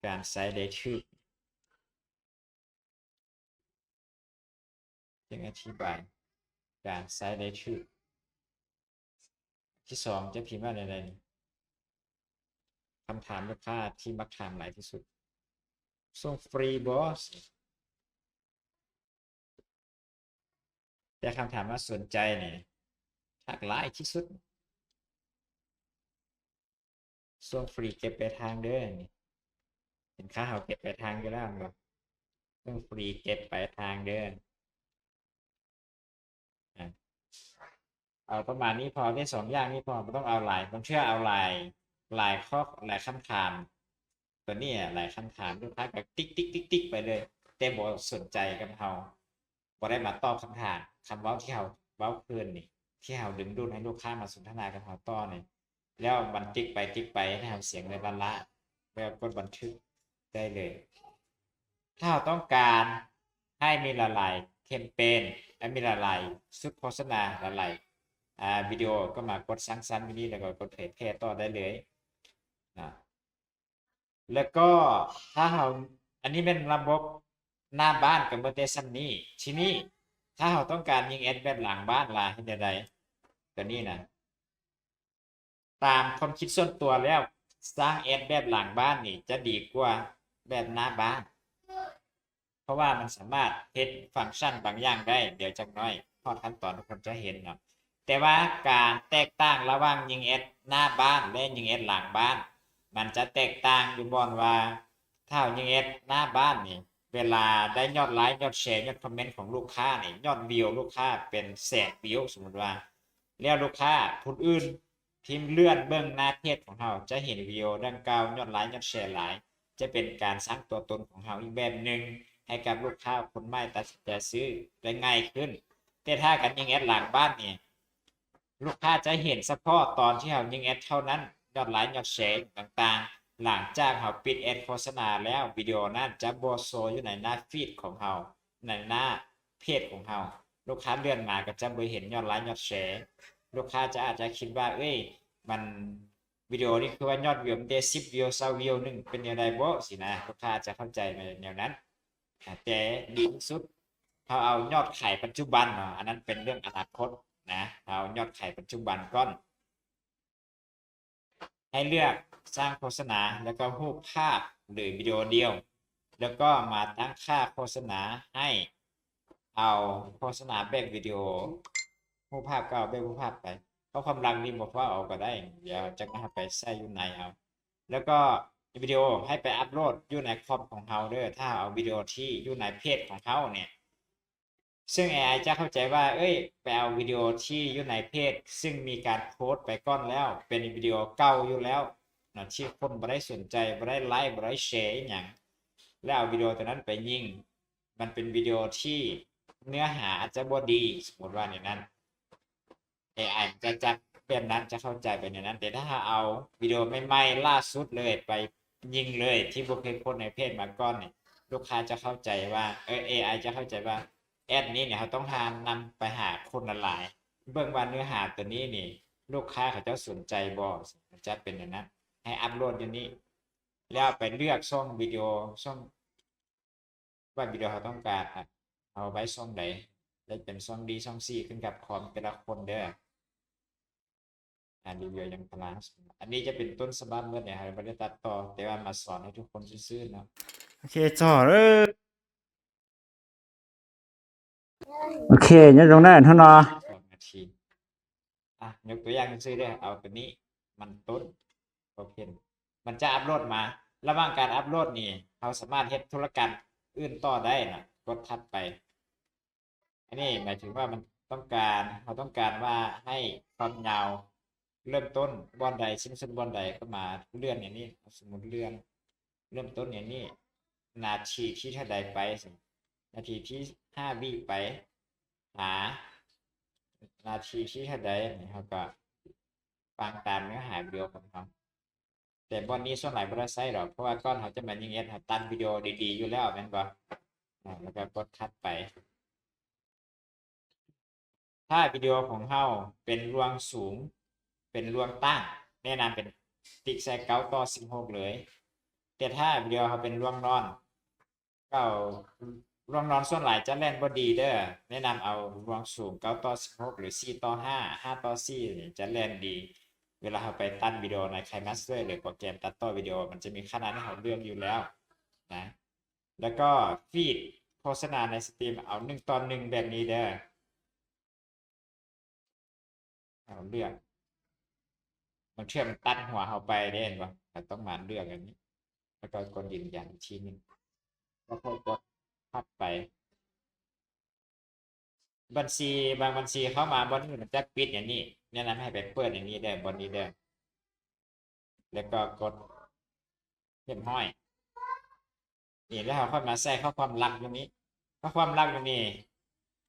ການໃຊ້ໄດ້ຖືກ, ຈຶ່ງອະທິບາຍການໃຊ້ໄດ້ຖືກ. ທີສອງຈະພິມວ່າແນວໃດ? ຄຳຖາມລູກຄ້າທີ່ມັກຖາມຫຼາຍທີ່ສຸດ, ສົ່ງຟຣີບໍ? ແຕ່ຄຳຖາມວ່າສົນໃຈນີ້ ທັກຫຼາຍທີ່ສຸດ. ສົ່ງຟຣີເກັບປາຍທາງເດີ. ນີ້ ເຫັນຄ່າເຮົາເກັບປາຍທາງຢູ່ແລ້ວແມ່ນບໍ່? ສົ່ງຟຣີເກັບປາຍທາງເດີ. ອາ ເອົາປະມານນີ້ພໍ, ໄດ້ສອງຢ່າງນີ້ພໍ, ບໍ່ຕ້ອງເອົາຫຼາຍ. ບາງເທື່ອເອົາຫຼາຍ, ຫຼາຍຂໍ້, ຫຼາຍຄຳຖາມ. ຕົວນີ້ອະ ຫຼາຍຄຳຖາມ, ລູກຄ້າກໍຕິກໆໆໄປເລີຍ, ແຕ່ບໍ່ສົນໃຈກັບເຮົາ. ບໍ່ໄດ້ມາຕອບຄຳຖາມ, ຄຳເວົ້າທີ່ເຮົາເວົ້າຄືນນີ້, ທີ່ເຮົາດຶງດູດໃຫ້ລູກຄ້າມາສົນທະນາກັບເຮົາຕໍ່ນີ້, ແລ້ວມັນຕິກໄປຕິກໄປ ໃຫ້ເຮົາເສຍເງິນລ້ານໆ, ແລ້ວກົດບັນທຶກໄດ້ເລີຍ. ຖ້າເຮົາຕ້ອງການໃຫ້ມີຫຼາຍໆແຄມເປນ ແລະ ມີຫຼາຍໆຊຸດໂຄສະນາ, ຫຼາຍໆ ອາ ວິດີໂອ, ກໍມາກົດສ້າງສັນຢູ່ນີ້ ແລ້ວກໍກົດເຜີຍແຜ່ຕໍ່ໄດ້ເລີຍນະ. ແລ້ວກໍຖ້າເຮົາ, ອັນນີ້ແມ່ນລະບົບໜ້າບ້ານກໍເໝິດແຕ່ສ່ຳນີ້. ທີນີ້ຖ້າເຮົາຕ້ອງການຍິງແອັດແບບຫຼັງບ້ານລະ ເຮັດແນວໃດ? ຕົວນີ້ນະ, ຕາມຄວາມຄິດສ່ວນຕົວແລ້ວ ສ້າງແອັດແບບຫຼັງບ້ານນີ້ຈະດີກວ່າແບບໜ້າບ້ານ. ເພາະວ່າມັນສາມາດເຮັດຟັງຊັນບາງຢ່າງໄດ້, ດຽວຈັກໜ້ອຍຮອດຂັ້ນຕອນທຸກຄົນຈະເຫັນເນາະ. ແຕ່ວ່າການແຕກຕ່າງລະຫວ່າງຍິງແອັດໜ້າບ້ານ ແລະ ຍິງແອັດຫຼັງບ້ານ ມັນຈະແຕກຕ່າງຢູ່ບ່ອນວ່າ ຖ້າເຮົາຍິງແອັດໜ້າບ້ານນີ້ ເວລາໄດ້ຍອດໄລ, ຍອດແຊ, ຍອດຄອມເມັນຂອງລູກຄ້ານີ້, ຍອດວິວລູກຄ້າເປັນແສນວິວ, ສົມມຸດວ່າ, ແລ້ວລູກຄ້າຜູ້ອື່ນ ພິມເລື່ອນເບິ່ງໜ້າເພຈຂອງເຮົາ ຈະເຫັນວິດີໂອດັ່ງກ່າວຍອດໄລ, ຍອດແຊຫຼາຍ, ຈະເປັນການສ້າງຕົວຕົນຂອງເຮົາອີກແບບໜຶ່ງ ໃຫ້ກັບລູກຄ້າຄົນໃໝ່ຕັດສິນໃຈຊື້ໄດ້ງ່າຍຂຶ້ນ. ແຕ່ຖ້າການຍິງແອັດຫຼັງບ້ານນີ້ ລູກຄ້າຈະເຫັນສະເພາະຕອນທີ່ເຮົາຍິງແອັດເທົ່ານັ້ນ, ຍອດໄລ, ຍອດແຊຕ່າງໆ. ຫຼັງຈາກເຮົາປິດແອັດໂຄສະນາແລ້ວ, ວິດີໂອນັ້ນຈະບໍ່ໂຊຢູ່ໃນໜ້າຟີດຂອງເຮົາ, ໃນໜ້າ ເພຈຂອງເຮົາ. ລູກຄ້າເລື່ອນມາກໍຈະບໍ່ເຫັນຍອດໄລ ຍອດແຊ. ລູກຄ້າຈະ ອາດຈະຄິດວ່າ ເອີຍ ມັນ ວິດີໂອນີ້ຄືວ່າຍອດວິວມັນແຕ່ສິບວິວ ຊາວວິວໜຶ່ງ ເປັນແນວໃດບໍ? ຊີ້ນະ, ລູກຄ້າອາດຈະເຂົ້າໃຈແນວນັ້ນ. ອາ ແຕ່ດີທີ່ສຸດ ເຮົາເອົາຍອດຂາຍປັດຈຸບັນເນາະ, ອັນນັ້ນເປັນເລື່ອງອະນາຄົດນະ, ເຮົາເອົາຍອດຂາຍປັດຈຸບັນກ່ອນ. ໃຫ້ເລືອກສ້າງໂຄສະນາ ແລ້ວກໍຮູບພາບ ຫຼື ວິດີໂອດຽວ, ແລ້ວກໍມາຕັ້ງຄ່າໂຄສະນາໃຫ້ ເອົາໂຄສະນາແບບວິດີໂອ, ຮູບພາບກໍເອົາແບບຮູບພາບໄປ. ຂໍ້ຄວາມຫຼັກນີ້ບໍ່ພາດເອົາກໍໄດ້, ດຽວຈັກເຮົາໄປໃສ່ຢູ່ໃນເອົາ. ແລ້ວກໍວິດີໂອໃຫ້ໄປອັບໂຫຼດຢູ່ໃນຄອມຂອງເຮົາເດີ, ຖ້າເຮົາເອົາວິດີໂອທີ່ຢູ່ໃນເພຈຂອງເຮົານີ້ ເຊິ່ງເອໄອຈະເຂົ້າໃຈວ່າ ເອີຍ ໄປເອົາວິດີໂອທີ່ຢູ່ໃນເພຈ ເຊິ່ງມີການໂພສໄປກ່ອນແລ້ວ, ເປັນວິດີໂອເກົ່າຢູ່ແລ້ວນະ ທີ່ຄົນບໍ່ໄດ້ສົນໃຈ, ບໍ່ໄດ້ໄລ, ບໍ່ໄດ້ແຊອີ່ຫຍັງ, ແລ້ວເອົາວິດີໂອຕົວນັ້ນໄປຍິງ. ມັນເປັນວິດີໂອທີ່ເນື້ອຫາອາດຈະບໍ່ດີ, ສົມມຸດວ່າແນວນັ້ນ. ເອໄອຈະຈັບແບບນັ້ນ, ຈະເຂົ້າໃຈໄປແນວນັ້ນ. ແຕ່ຖ້າເຮົາເອົາວິດີໂອໃໝ່ໆ ລ່າສຸດເລີຍ ໄປຍິງເລີຍ ທີ່ບໍ່ເຄີຍໂພສໃນເພຈມາກ່ອນນີ້, ລູກຄ້າຈະເຂົ້າໃຈວ່າ ເອີ ເອໄອຈະເຂົ້າໃຈວ່າ ແອັດນີ້ນີ້ ເຮົາຕ້ອງຫານຳໄປຫາຄົນຫຼາຍໆ, ເບິ່ງວ່າເນື້ອຫາຕົວນີ້ນີ້ ລູກຄ້າເຂົາເຈົ້າສົນໃຈບໍ່? ມັນຈະເປັນແນວນັ້ນ. ໃຫ້ອັບໂຫຼດຢູ່ນີ້ ແລ້ວໄປເລືອກຊ່ອງວິດີໂອ, ຊ່ອງ ວ່າວິດີໂອເຮົາຕ້ອງການ ອະ ເອົາໄວ້ຊ່ອງໃດ ແລະ ເປັນຊ່ອງດີ ຊ່ອງຊີ ຂຶ້ນກັບຄອມແຕ່ລະຄົນເດີ. ອາ ຣີວິວຢາງພາລາ ອັນນີ້ຈະເປັນຕົ້ນສະບັບໝົດເນຍ, ເຮົາບໍ່ໄດ້ຕັດຕໍ່ ແຕ່ວ່າມາສອນໃຫ້ທຸກຄົນຊື່ໆເນາະ. ໂອເຄ ຈອດເດີ. ໂອເຄ ຍອດລົງໄດ້ເທົ່າເນາະ ສອງນາທີ. ອະ ຍົກຕົວຢ່າງຊື່ໆເດີ, ເອົາຕົວນີ້ ມັນຕົ້ນ Open ມັນຈະອັບໂຫຼດມາ. ລະຫວ່າງການອັບໂຫຼດນີ້ ເຮົາສາມາດເຮັດທຸລະການອື່ນຕໍ່ໄດ້ນະ. ກົດຖັດໄປ. ອັນນີ້ໝາຍເຖິງວ່າມັນຕ້ອງການ, ເຮົາຕ້ອງການວ່າໃຫ້ຄວາມຍາວເລີ່ມຕົ້ນບ່ອນໃດ ສິ້ນສຸດບ່ອນໃດ, ກໍມາເລື່ອນອັນນີ້. ສົມມຸດເລື່ອນ ເລີ່ມຕົ້ນອັນນີ້ ນາທີທີເທົ່າໃດໄປ, ນາທີທີຫ້າວິໄປ ຫານາທີທີເທົ່າໃດ, ເຮົາກໍຟັງຕາມເນື້ອຫາວິດີໂອຂອງເຮົາ. ແຕ່ບ່ອນນີ້ສ່ວນຫຼາຍບໍ່ໄດ້ໃຊ້ດອກ, ເພາະວ່າກ່ອນເຮົາຈະມາຍິງແອັດ ເຮົາຕັດວິດີໂອດີໆຢູ່ແລ້ວແມ່ນບໍ່? ອາ ແລ້ວກໍກົດຖັດໄປ. ຖ້າວິດີໂອຂອງເຮົາເປັນລວງສູງ, ເປັນລວງຕັ້ງ, ແນະນຳເປັນຕິກໃສ່ເກົ້າຕໍ່ສິບຫົກເລີຍ. ແຕ່ຖ້າວິດີໂອເຮົາເປັນລວງນອນ, ເກົ້າ ລວງນອນສ່ວນຫຼາຍຈະແລ່ນບໍ່ດີເດີ, ແນະນຳເອົາລວງສູງເກົ້າຕໍ່ສິບຫົກ ຫຼື ສີ່ຕໍ່ຫ້າ, ຫ້າຕໍ່ສີ່ ຈະແລ່ນດີ. ເວລາເຮົາໄປຕັດວິດີໂອໃນ KineMaster ຫຼື ໂປຣແກຣມຕັດຕໍ່ວິດີໂອ ມັນຈະມີຂະໜາດໃຫ້ເຮົາເລືອກຢູ່ແລ້ວນະ. ແລ້ວກໍ feed ໂຄສະນາໃນສະຕຣີມ ເອົາໜຶ່ງຕໍ່ໜຶ່ງແບບນີ້ເດີ. ເຮົາເລືອກ, ບາງເທື່ອມັນຕັດຫົວເຮົາໄປເດ້ ເຫັນບໍ່? ເຮົາຕ້ອງມາເລືອກອັນນີ້ ແລ້ວກໍກົດຢືນຢັນອີກທີໜຶ່ງ ແລ້ວຄ່ອຍກົດຖັດໄປ. ບັນຊີ ບາງບັນຊີເຂົ້າມາບ່ອນນີ້ມັນຈະປິດອັນນີ້, ແນະນຳໃຫ້ໄປເປີດອັນນີ້ເດີ, ບ່ອນນີ້ເດີ. ແລ້ວກໍກົດຮຽບຮ້ອຍ. ນີ້ ແລ້ວເຮົາຄ່ອຍມາໃສ່ຂໍ້ຄວາມຫຼັກຢູ່ນີ້. ຂໍ້ຄວາມຫຼັກຢູ່ນີ້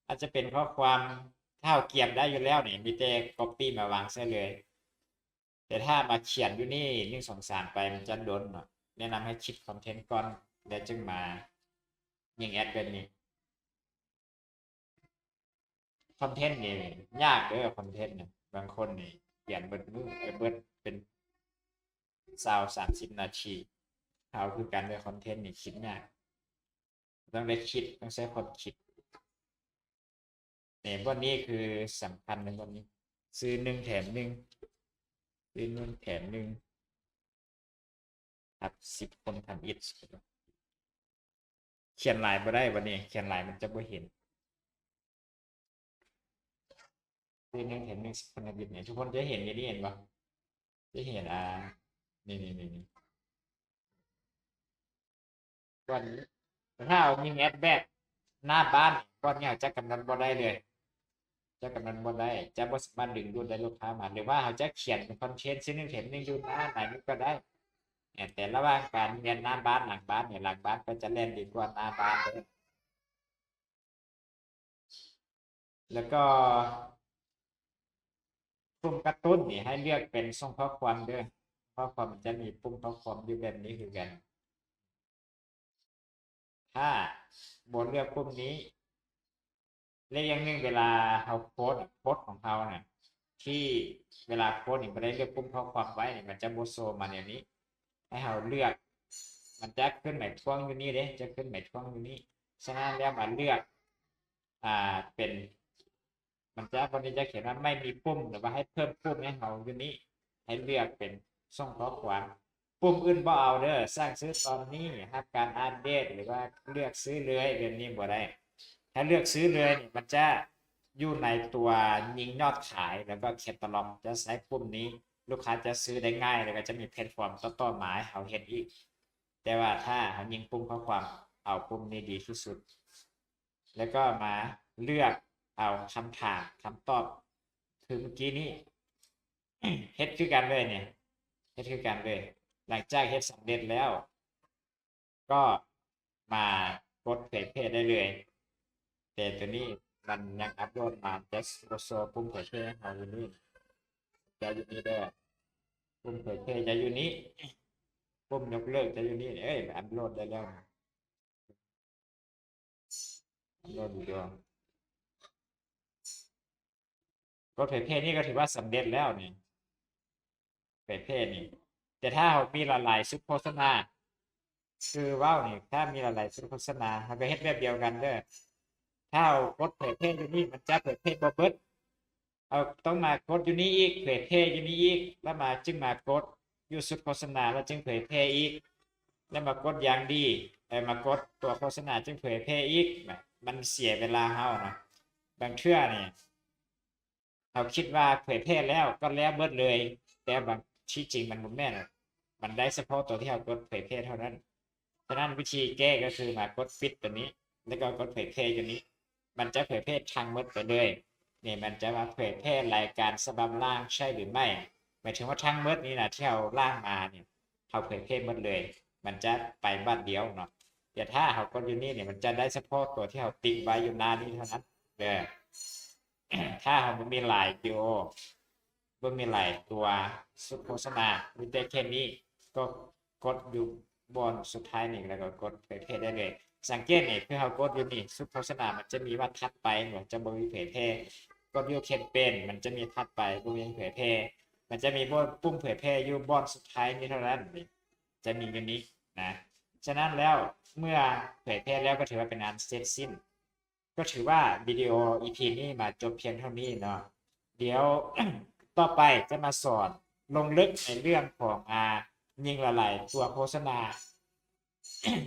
ອາດຈະເປັນຂໍ້ຄວາມ ຖ້າເຮົາກຽມໄດ້ຢູ່ແລ້ວນີ້ ມີແຕ່ copy ມາວາງໃສ່ເລີຍ. ແຕ່ຖ້າມາຂຽນຢູ່ນີ້ ໜຶ່ງ ສອງ ສາມ ໄປ ມັນຈະດົນເນາະ. ແນະນຳໃຫ້ຄິດຄອນເທັນກ່ອນ ແລ້ວຈຶ່ງມາຍິງແອັດແບບນີ້. ຄອນເທັນນີ້ຍາກເດີ, ຄອນເທັນນີ້ ບາງຄົນນີ້ຂຽນເບິດມື້ ເອີ ເບິດເປັນຊາວ ສາມສິບນາທີ. ເຮົາຄືກັນເດີ, ຄອນເທັນນີ້ຄິດຍາກ, ຕ້ອງໄດ້ຄິດ, ຕ້ອງໃຊ້ຄວາມຄິດ. ນີ້ ບ່ອນນີ້ຄືສຳຄັນເລີຍ, ບ່ອນນີ້ ຊື້ໜຶ່ງແຖມໜຶ່ງ, ຊື້ໜຶ່ງແຖມໜຶ່ງ ທັບສິບຄົນທຳອິດ. ຂຽນຫຼາຍບໍ່ໄດ້ບັດນີ້, ຂຽນຫຼາຍມັນຈະບໍ່ເຫັນ. ຊື້ໜຶ່ງແຖມໜຶ່ງ ສິບຄົນທຳອິດນີ້ ທຸກຄົນຈະເຫັນຢູ່ນີ້ ເຫັນບໍ່? ຈະເຫັນ ອ່າ ນີ້ໆໆໆ ບ່ອນນີ້. ແຕ່ຖ້າເຮົາຍິງແອັດແບບໜ້າບ້ານ ບ່ອນນີ້ເຮົາຈະກຳນົດບໍ່ໄດ້ເລີຍ, ຈະກຳນົດບໍ່ໄດ້, ຈະບໍ່ສາມາດດຶງດູດໄດ້ລູກຄ້າມາ. ຫຼືວ່າເຮົາຈະຂຽນເປັນຄອນເທັນ ຊື້ໜຶ່ງແຖມໜຶ່ງຢູ່ໜ້າໃນນີ້ກໍໄດ້, ແຕ່ລະຫວ່າງການແມ່ນໜ້າບ້ານ ຫຼັງບ້ານນີ້, ຫຼັງບ້ານກໍຈະແລ່ນດີກວ່າໜ້າບ້ານເດີ. ແລ້ວກໍປຸ່ມກະຕຸ້ນນີ້ໃຫ້ເລືອກເປັນສົ່ງຂໍ້ຄວາມເດີ, ຂໍ້ຄວາມມັນຈະມີປຸ່ມຂໍ້ຄວາມຢູ່ແບບນີ້ຄືກັນ. ຖ້າບໍ່ເລືອກປຸ່ມນີ້ ແລະ ຢ່າງໜຶ່ງ ເວລາເຮົາໂພສ ໂພສຂອງເຮົານະ ທີ່ເວລາໂພສນີ້ບໍ່ໄດ້ເລືອກປຸ່ມຂໍ້ຄວາມໄວ້ນີ້ ມັນຈະບໍ່ໂຊມາແນວນີ້. ໃຫ້ເຮົາເລືອກ ມັນຈະຂຶ້ນໄມທວງຢູ່ນີ້ເດ້ ຈະຂຶ້ນໄມທວງຢູ່ນີ້. ສະນັ້ນແລ້ວມາເລືອກ ອ່າ ເປັນ ມັນຈະ ບ່ອນນີ້ຈະຂຽນວ່າໄມ່ມີປຸ່ມ ຫຼືວ່າໃຫ້ເພີ່ມປຸ່ມໃຫ້ເຮົາຢູ່ນີ້ ໃຫ້ເລືອກເປັນສົ່ງຂໍ້ຄວາມ. ປຸ່ມອື່ນບໍ່ເອົາເດີ ສ້າງຊື່ຕອນນີ້ ຮັບການອັບເດດ ຫຼືວ່າເລືອກຊື້ເລື້ອຍ ແບບນີ້ບໍ່ໄດ້. ຖ້າເລືອກຊື້ເລື້ອຍນີ້ ມັນຈະຢູ່ໃນຕົວຍິງຍອດຂາຍ ແລ້ວກໍແຄດຕາລັອກ ຈະໃຊ້ປຸ່ມນີ້ ລູກຄ້າຈະຊື້ໄດ້ງ່າຍ ແລ້ວກໍຈະມີແພລດຟອມຕໍ່ໆມາໃຫ້ເຮົາເຮັດອີກ. ແຕ່ວ່າຖ້າເຮົາຍິງປຸ່ມຂໍ້ຄວາມ ເອົາປຸ່ມນີ້ດີທີ່ສຸດ. ແລ້ວກໍມາເລືອກເອົາຄຳຖາມ ຄຳຕອບ ຄືເມື່ອກີ້ນີ້ ເຮັດຄືກັນເລີຍນີ້ ເຮັດຄືກັນເລີຍ. ຫຼັງຈາກເຮັດສຳເລັດແລ້ວ ກໍມາກົດເຜີຍແຜ່ໄດ້ເລີຍ. ແຕ່ຕົວນີ້ມັນຍັງອັບໂຫຼດມາ ຈະບໍ່ໂຊປຸ່ມເຜີຍແຜ່ໃຫ້ເຮົາຢູ່ນີ້ ຈະຢູ່ນີ້ເດີ. ປຸ່ມເຜີຍແຜ່ຈະຢູ່ນີ້ ປຸ່ມຍົກເລີກຈະຢູ່ນີ້. ເອີຍ ອັບໂຫຼດໄດ້ແລ້ວ. ໂດນຢູ່ດວງ ກົດເຜີຍແຜ່ນີ້ກໍຖືວ່າສຳເລັດແລ້ວນີ້ ເຜີຍແຜ່ນີ້. ແຕ່ຖ້າເຮົາມີຫຼາຍໆຊຸດໂຄສະນາ ຄືເວົ້ານີ້ ຖ້າມີຫຼາຍໆຊຸດໂຄສະນາ ເຮົາກໍເຮັດແບບດຽວກັນເດີ. ຖ້າເຮົາກົດເຜີຍແຜ່ຢູ່ນີ້ ມັນຈະເຜີຍແຜ່ບໍ່ເບິດ. ເຮົາຕ້ອງມາກົດຢູ່ນີ້ອີກ ເຜີຍແຜ່ຢູ່ນີ້ອີກ ແລ້ວມາ ຈຶ່ງມາກົດຢູ່ຊຸດໂຄສະນາ ແລ້ວຈຶ່ງເຜີຍແຜ່ອີກ ແລ້ວມາກົດຢ່າງດີ ແລ້ວມາກົດຕົວໂຄສະນາ ຈຶ່ງເຜີຍແຜ່ອີກ. ມັນເສຍເວລາເຮົານະ. ບາງເທື່ອນີ້ ເຮົາຄິດວ່າເຜີຍແຜ່ແລ້ວກໍແລ້ວເບິດເລີຍ ແຕ່ບາງ ທີ່ຈິງມັນບໍ່ແມ່ນ. ມັນໄດ້ສະເພາະຕົວທີ່ເຮົາກົດເຜີຍແຜ່ເທົ່ານັ້ນ. ສະນັ້ນວິທີແກ້ກໍຄືມາກົດປິດຕົວນີ້ ແລ້ວກໍກົດເຜີຍແຜ່ຢູ່ນີ້ ມັນຈະເຜີຍແຜ່ທັງໝົດໄປເລີຍ. ນີ້ມັນຈະວ່າເຜີຍແຜ່ລາຍການສະບັບລ່າງໃຊ່ຫຼືໄມ່? ໝາຍເຖິງວ່າທັງໝົດນີ້ນະ ທີ່ເຮົາລ່າງມານີ້ ເຮົາເຜີຍແຜ່ໝົດເລີຍ ມັນຈະໄປບາດດຽວເນາະ. ແຕ່ຖ້າເຮົາກົດຢູ່ນີ້ນີ້ ມັນຈະໄດ້ສະເພາະຕົວທີ່ເຮົາຕິກໄວ້ຢູ່ໜ້ານີ້ເທົ່ານັ້ນເດີ. ຖ້າເຮົາບໍ່ມີຫຼາຍວິດີໂອ ບໍ່ມີຫຼາຍຕົວຊຸດໂຄສະນາ ມີແຕ່ແຄ່ນີ້ ກໍກົດຢູ່ບ່ອນສຸດທ້າຍນີ້ ແລ້ວກໍກົດເຜີຍແຜ່ໄດ້ເລີຍ. ສັງເກດນີ້ ຄືເຮົາກົດຢູ່ນີ້ ຊຸດໂຄສະນາມັນຈະມີວ່າຖັດໄປ ມັນຈະບໍ່ມີເຜີຍແຜ່. ກົດຢູ່ແຄມເປນ ມັນຈະມີຖັດໄປ ບໍ່ມີເຜີຍແຜ່. ມັນຈະມີປຸ່ມເຜີຍແຜ່ຢູ່ບ່ອນສຸດທ້າຍນີ້ເທົ່ານັ້ນ ຈະມີຢູ່ນີ້ນະ. ສະນັ້ນແລ້ວ ເມື່ອເຜີຍແຜ່ແລ້ວ ກໍຖືວ່າເປັນອັນເສັດສິ້ນ. ກໍຖືວ່າວິດີໂອອີພີນີ້ມາຈົບພຽງເທົ່ານີ້ເນາະ. ດຽວຕໍ່ໄປຈະມາສອນລົງເລິກໃນເລື່ອງຂອງ ອ່າ ຍິງຫຼາຍໆຕົວໂຄສະນາ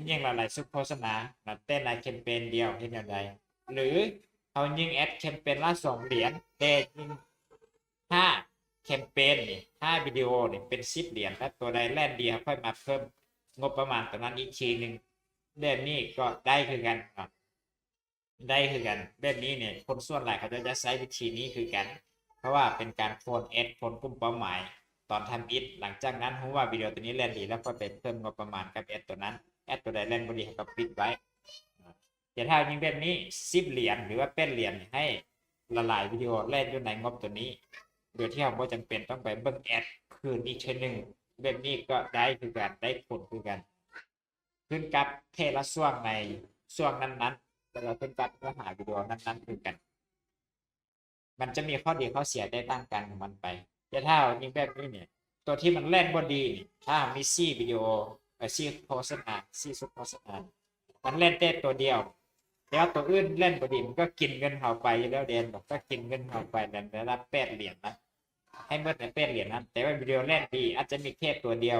ຍິງຫຼາຍໆຊຸດໂຄສະນານະ ແຕ່ໃນແຄມເປນດຽວເຮັດແນວໃດ ຫຼື ເຮົາຍິງແອັດແຄມເປນລະສອງຫຼຽນ ແຕ່ຍິງຫ້າແຄມເປນນີ້ ຫ້າວິດີໂອນີ້ເປັນສິບຫຼຽນ ແລ້ວຕົວໃດແລ່ນດີ ເຮົາຄ່ອຍມາເພີ່ມງົບປະມານຕົວນັ້ນອີກທີໜຶ່ງ. ແບບນີ້ກໍໄດ້ຄືກັນເນາະ. ໄດ້ຄືກັນ. ແບບນີ້ນີ້ ຄົນສ່ວນຫຼາຍເຂົາເຈົ້າຈະໃຊ້ວິທີນີ້ຄືກັນ ເພາະວ່າເປັນການໂຄນແອັດ ໂຄນກຸ່ມເປົ້າໝາຍຕອນທຳອິດ. ຫຼັງຈາກນັ້ນຮູ້ວ່າວິດີໂອຕົວນີ້ແລ່ນດີແລ້ວ ກໍໄປເພີ່ມງົບປະມານກັບແອັດຕົວນັ້ນ. ແອັດຕົວໃດແລ່ນບໍ່ດີ ເຮົາກໍປິດໄວ້. ແຕ່ຖ້າຍິງແບບນີ້ ສິບຫຼຽນ ຫຼືວ່າແປດຫຼຽນ ໃຫ້ຫຼາຍໆວິດີໂອແລ່ນຢູ່ໃນງົບຕົວນີ້ ໂດຍທີ່ເຮົາບໍ່ຈຳເປັນຕ້ອງໄປເບິ່ງແອັດຄືນອີກເທື່ອໜຶ່ງ. ແບບນີ້ກໍໄດ້ຄືກັນ ໄດ້ຜົນຄືກັນ. ຂຶ້ນກັບແຕ່ລະຊ່ວງໃນຊ່ວງນັ້ນໆ ແລ້ວກໍຂຶ້ນກັບເນື້ອຫາວິດີໂອນັ້ນໆຄືກັນ. ມັນຈະມີຂໍ້ດີຂໍ້ເສຍແຕກຕ່າງກັນຂອງມັນໄປ. ແຕ່ຖ້າເຮົາຍິງແບບນີ້ນີ້ ຕົວທີ່ມັນແລ່ນບໍ່ດີນີ້ ຖ້າເຮົາມີສີ່ວິດີໂອ ເອີ ສີ່ໂຄສະນາ ສີ່ຊຸດໂຄສະນາ ມັນແລ່ນແຕ່ຕົວດຽວ ແຕ່ວ່າຕົວອື່ນແລ່ນບໍ່ດີ ມັນກໍກິນເງິນເຮົາໄປຢູ່ແລ້ວເດ້ ກໍກິນເງິນເຮົາໄປໃນລະດັບແປດຫຼຽນນະ. ໃຫ້ໝົດໃນແປດຫຼຽນນັ້ນ. ແຕ່ວ່າວິດີໂອແລ່ນດີ ອາດຈະມີແຄ່ຕົວດຽວ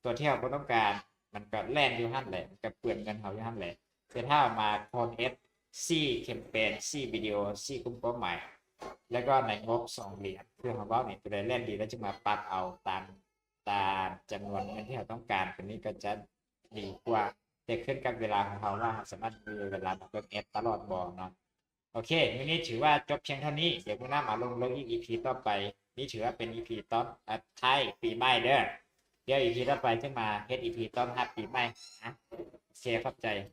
ຕົວທີ່ເຮົາບໍ່ຕ້ອງການ ມັນກໍແລ່ນຢູ່ຫັ້ນແຫຼະ ມັນກໍເປືອງເງິນເຮົາຢູ່ຫັ້ນແຫຼະ. ແຕ່ຖ້າເຮົາມາໂຄນແອັດສີ່ແຄມເປນ ສີ່ວິດີໂອ ສີ່ກຸ່ມເປົ້າໝາຍ ແລ້ວກໍໃນງົບສອງຫຼຽນ ຄືເຮົາເວົ້ານີ້ ຕົວໃດແລ່ນດີ ແລ້ວຈຶ່ງມາປັບເອົາຕາມ ຕາມຈຳນວນເງິນທີ່ເຮົາຕ້ອງການ ຕົວນີ້ກໍຈະດີກວ່າ. ແຕ່ຂຶ້ນກັບເວລາຂອງເຮົາວ່າເຮົາສາມາດມີເວລາມາເບິ່ງແອັດຕະຫຼອດບໍ່ເນາະ. ໂອເຄ ມື້ນີ້ຖືວ່າຈົບພຽງເທົ່ານີ້. ດຽວມື້ໜ້າມາລົງເລື່ອງອີກ ອີພີຕໍ່ໄປ. ນີ້ຖືວ່າເປັນອີພີຕ້ອນ ອາ ທ້າຍປີໃໝ່ເດີ. ດຽວອີພີຕໍ່ໄປຈຶ່ງມາເຮັດອີພີຕ້ອນຮັບປີໃໝ່ນະ. ໂອເຄ ຂອບໃຈ.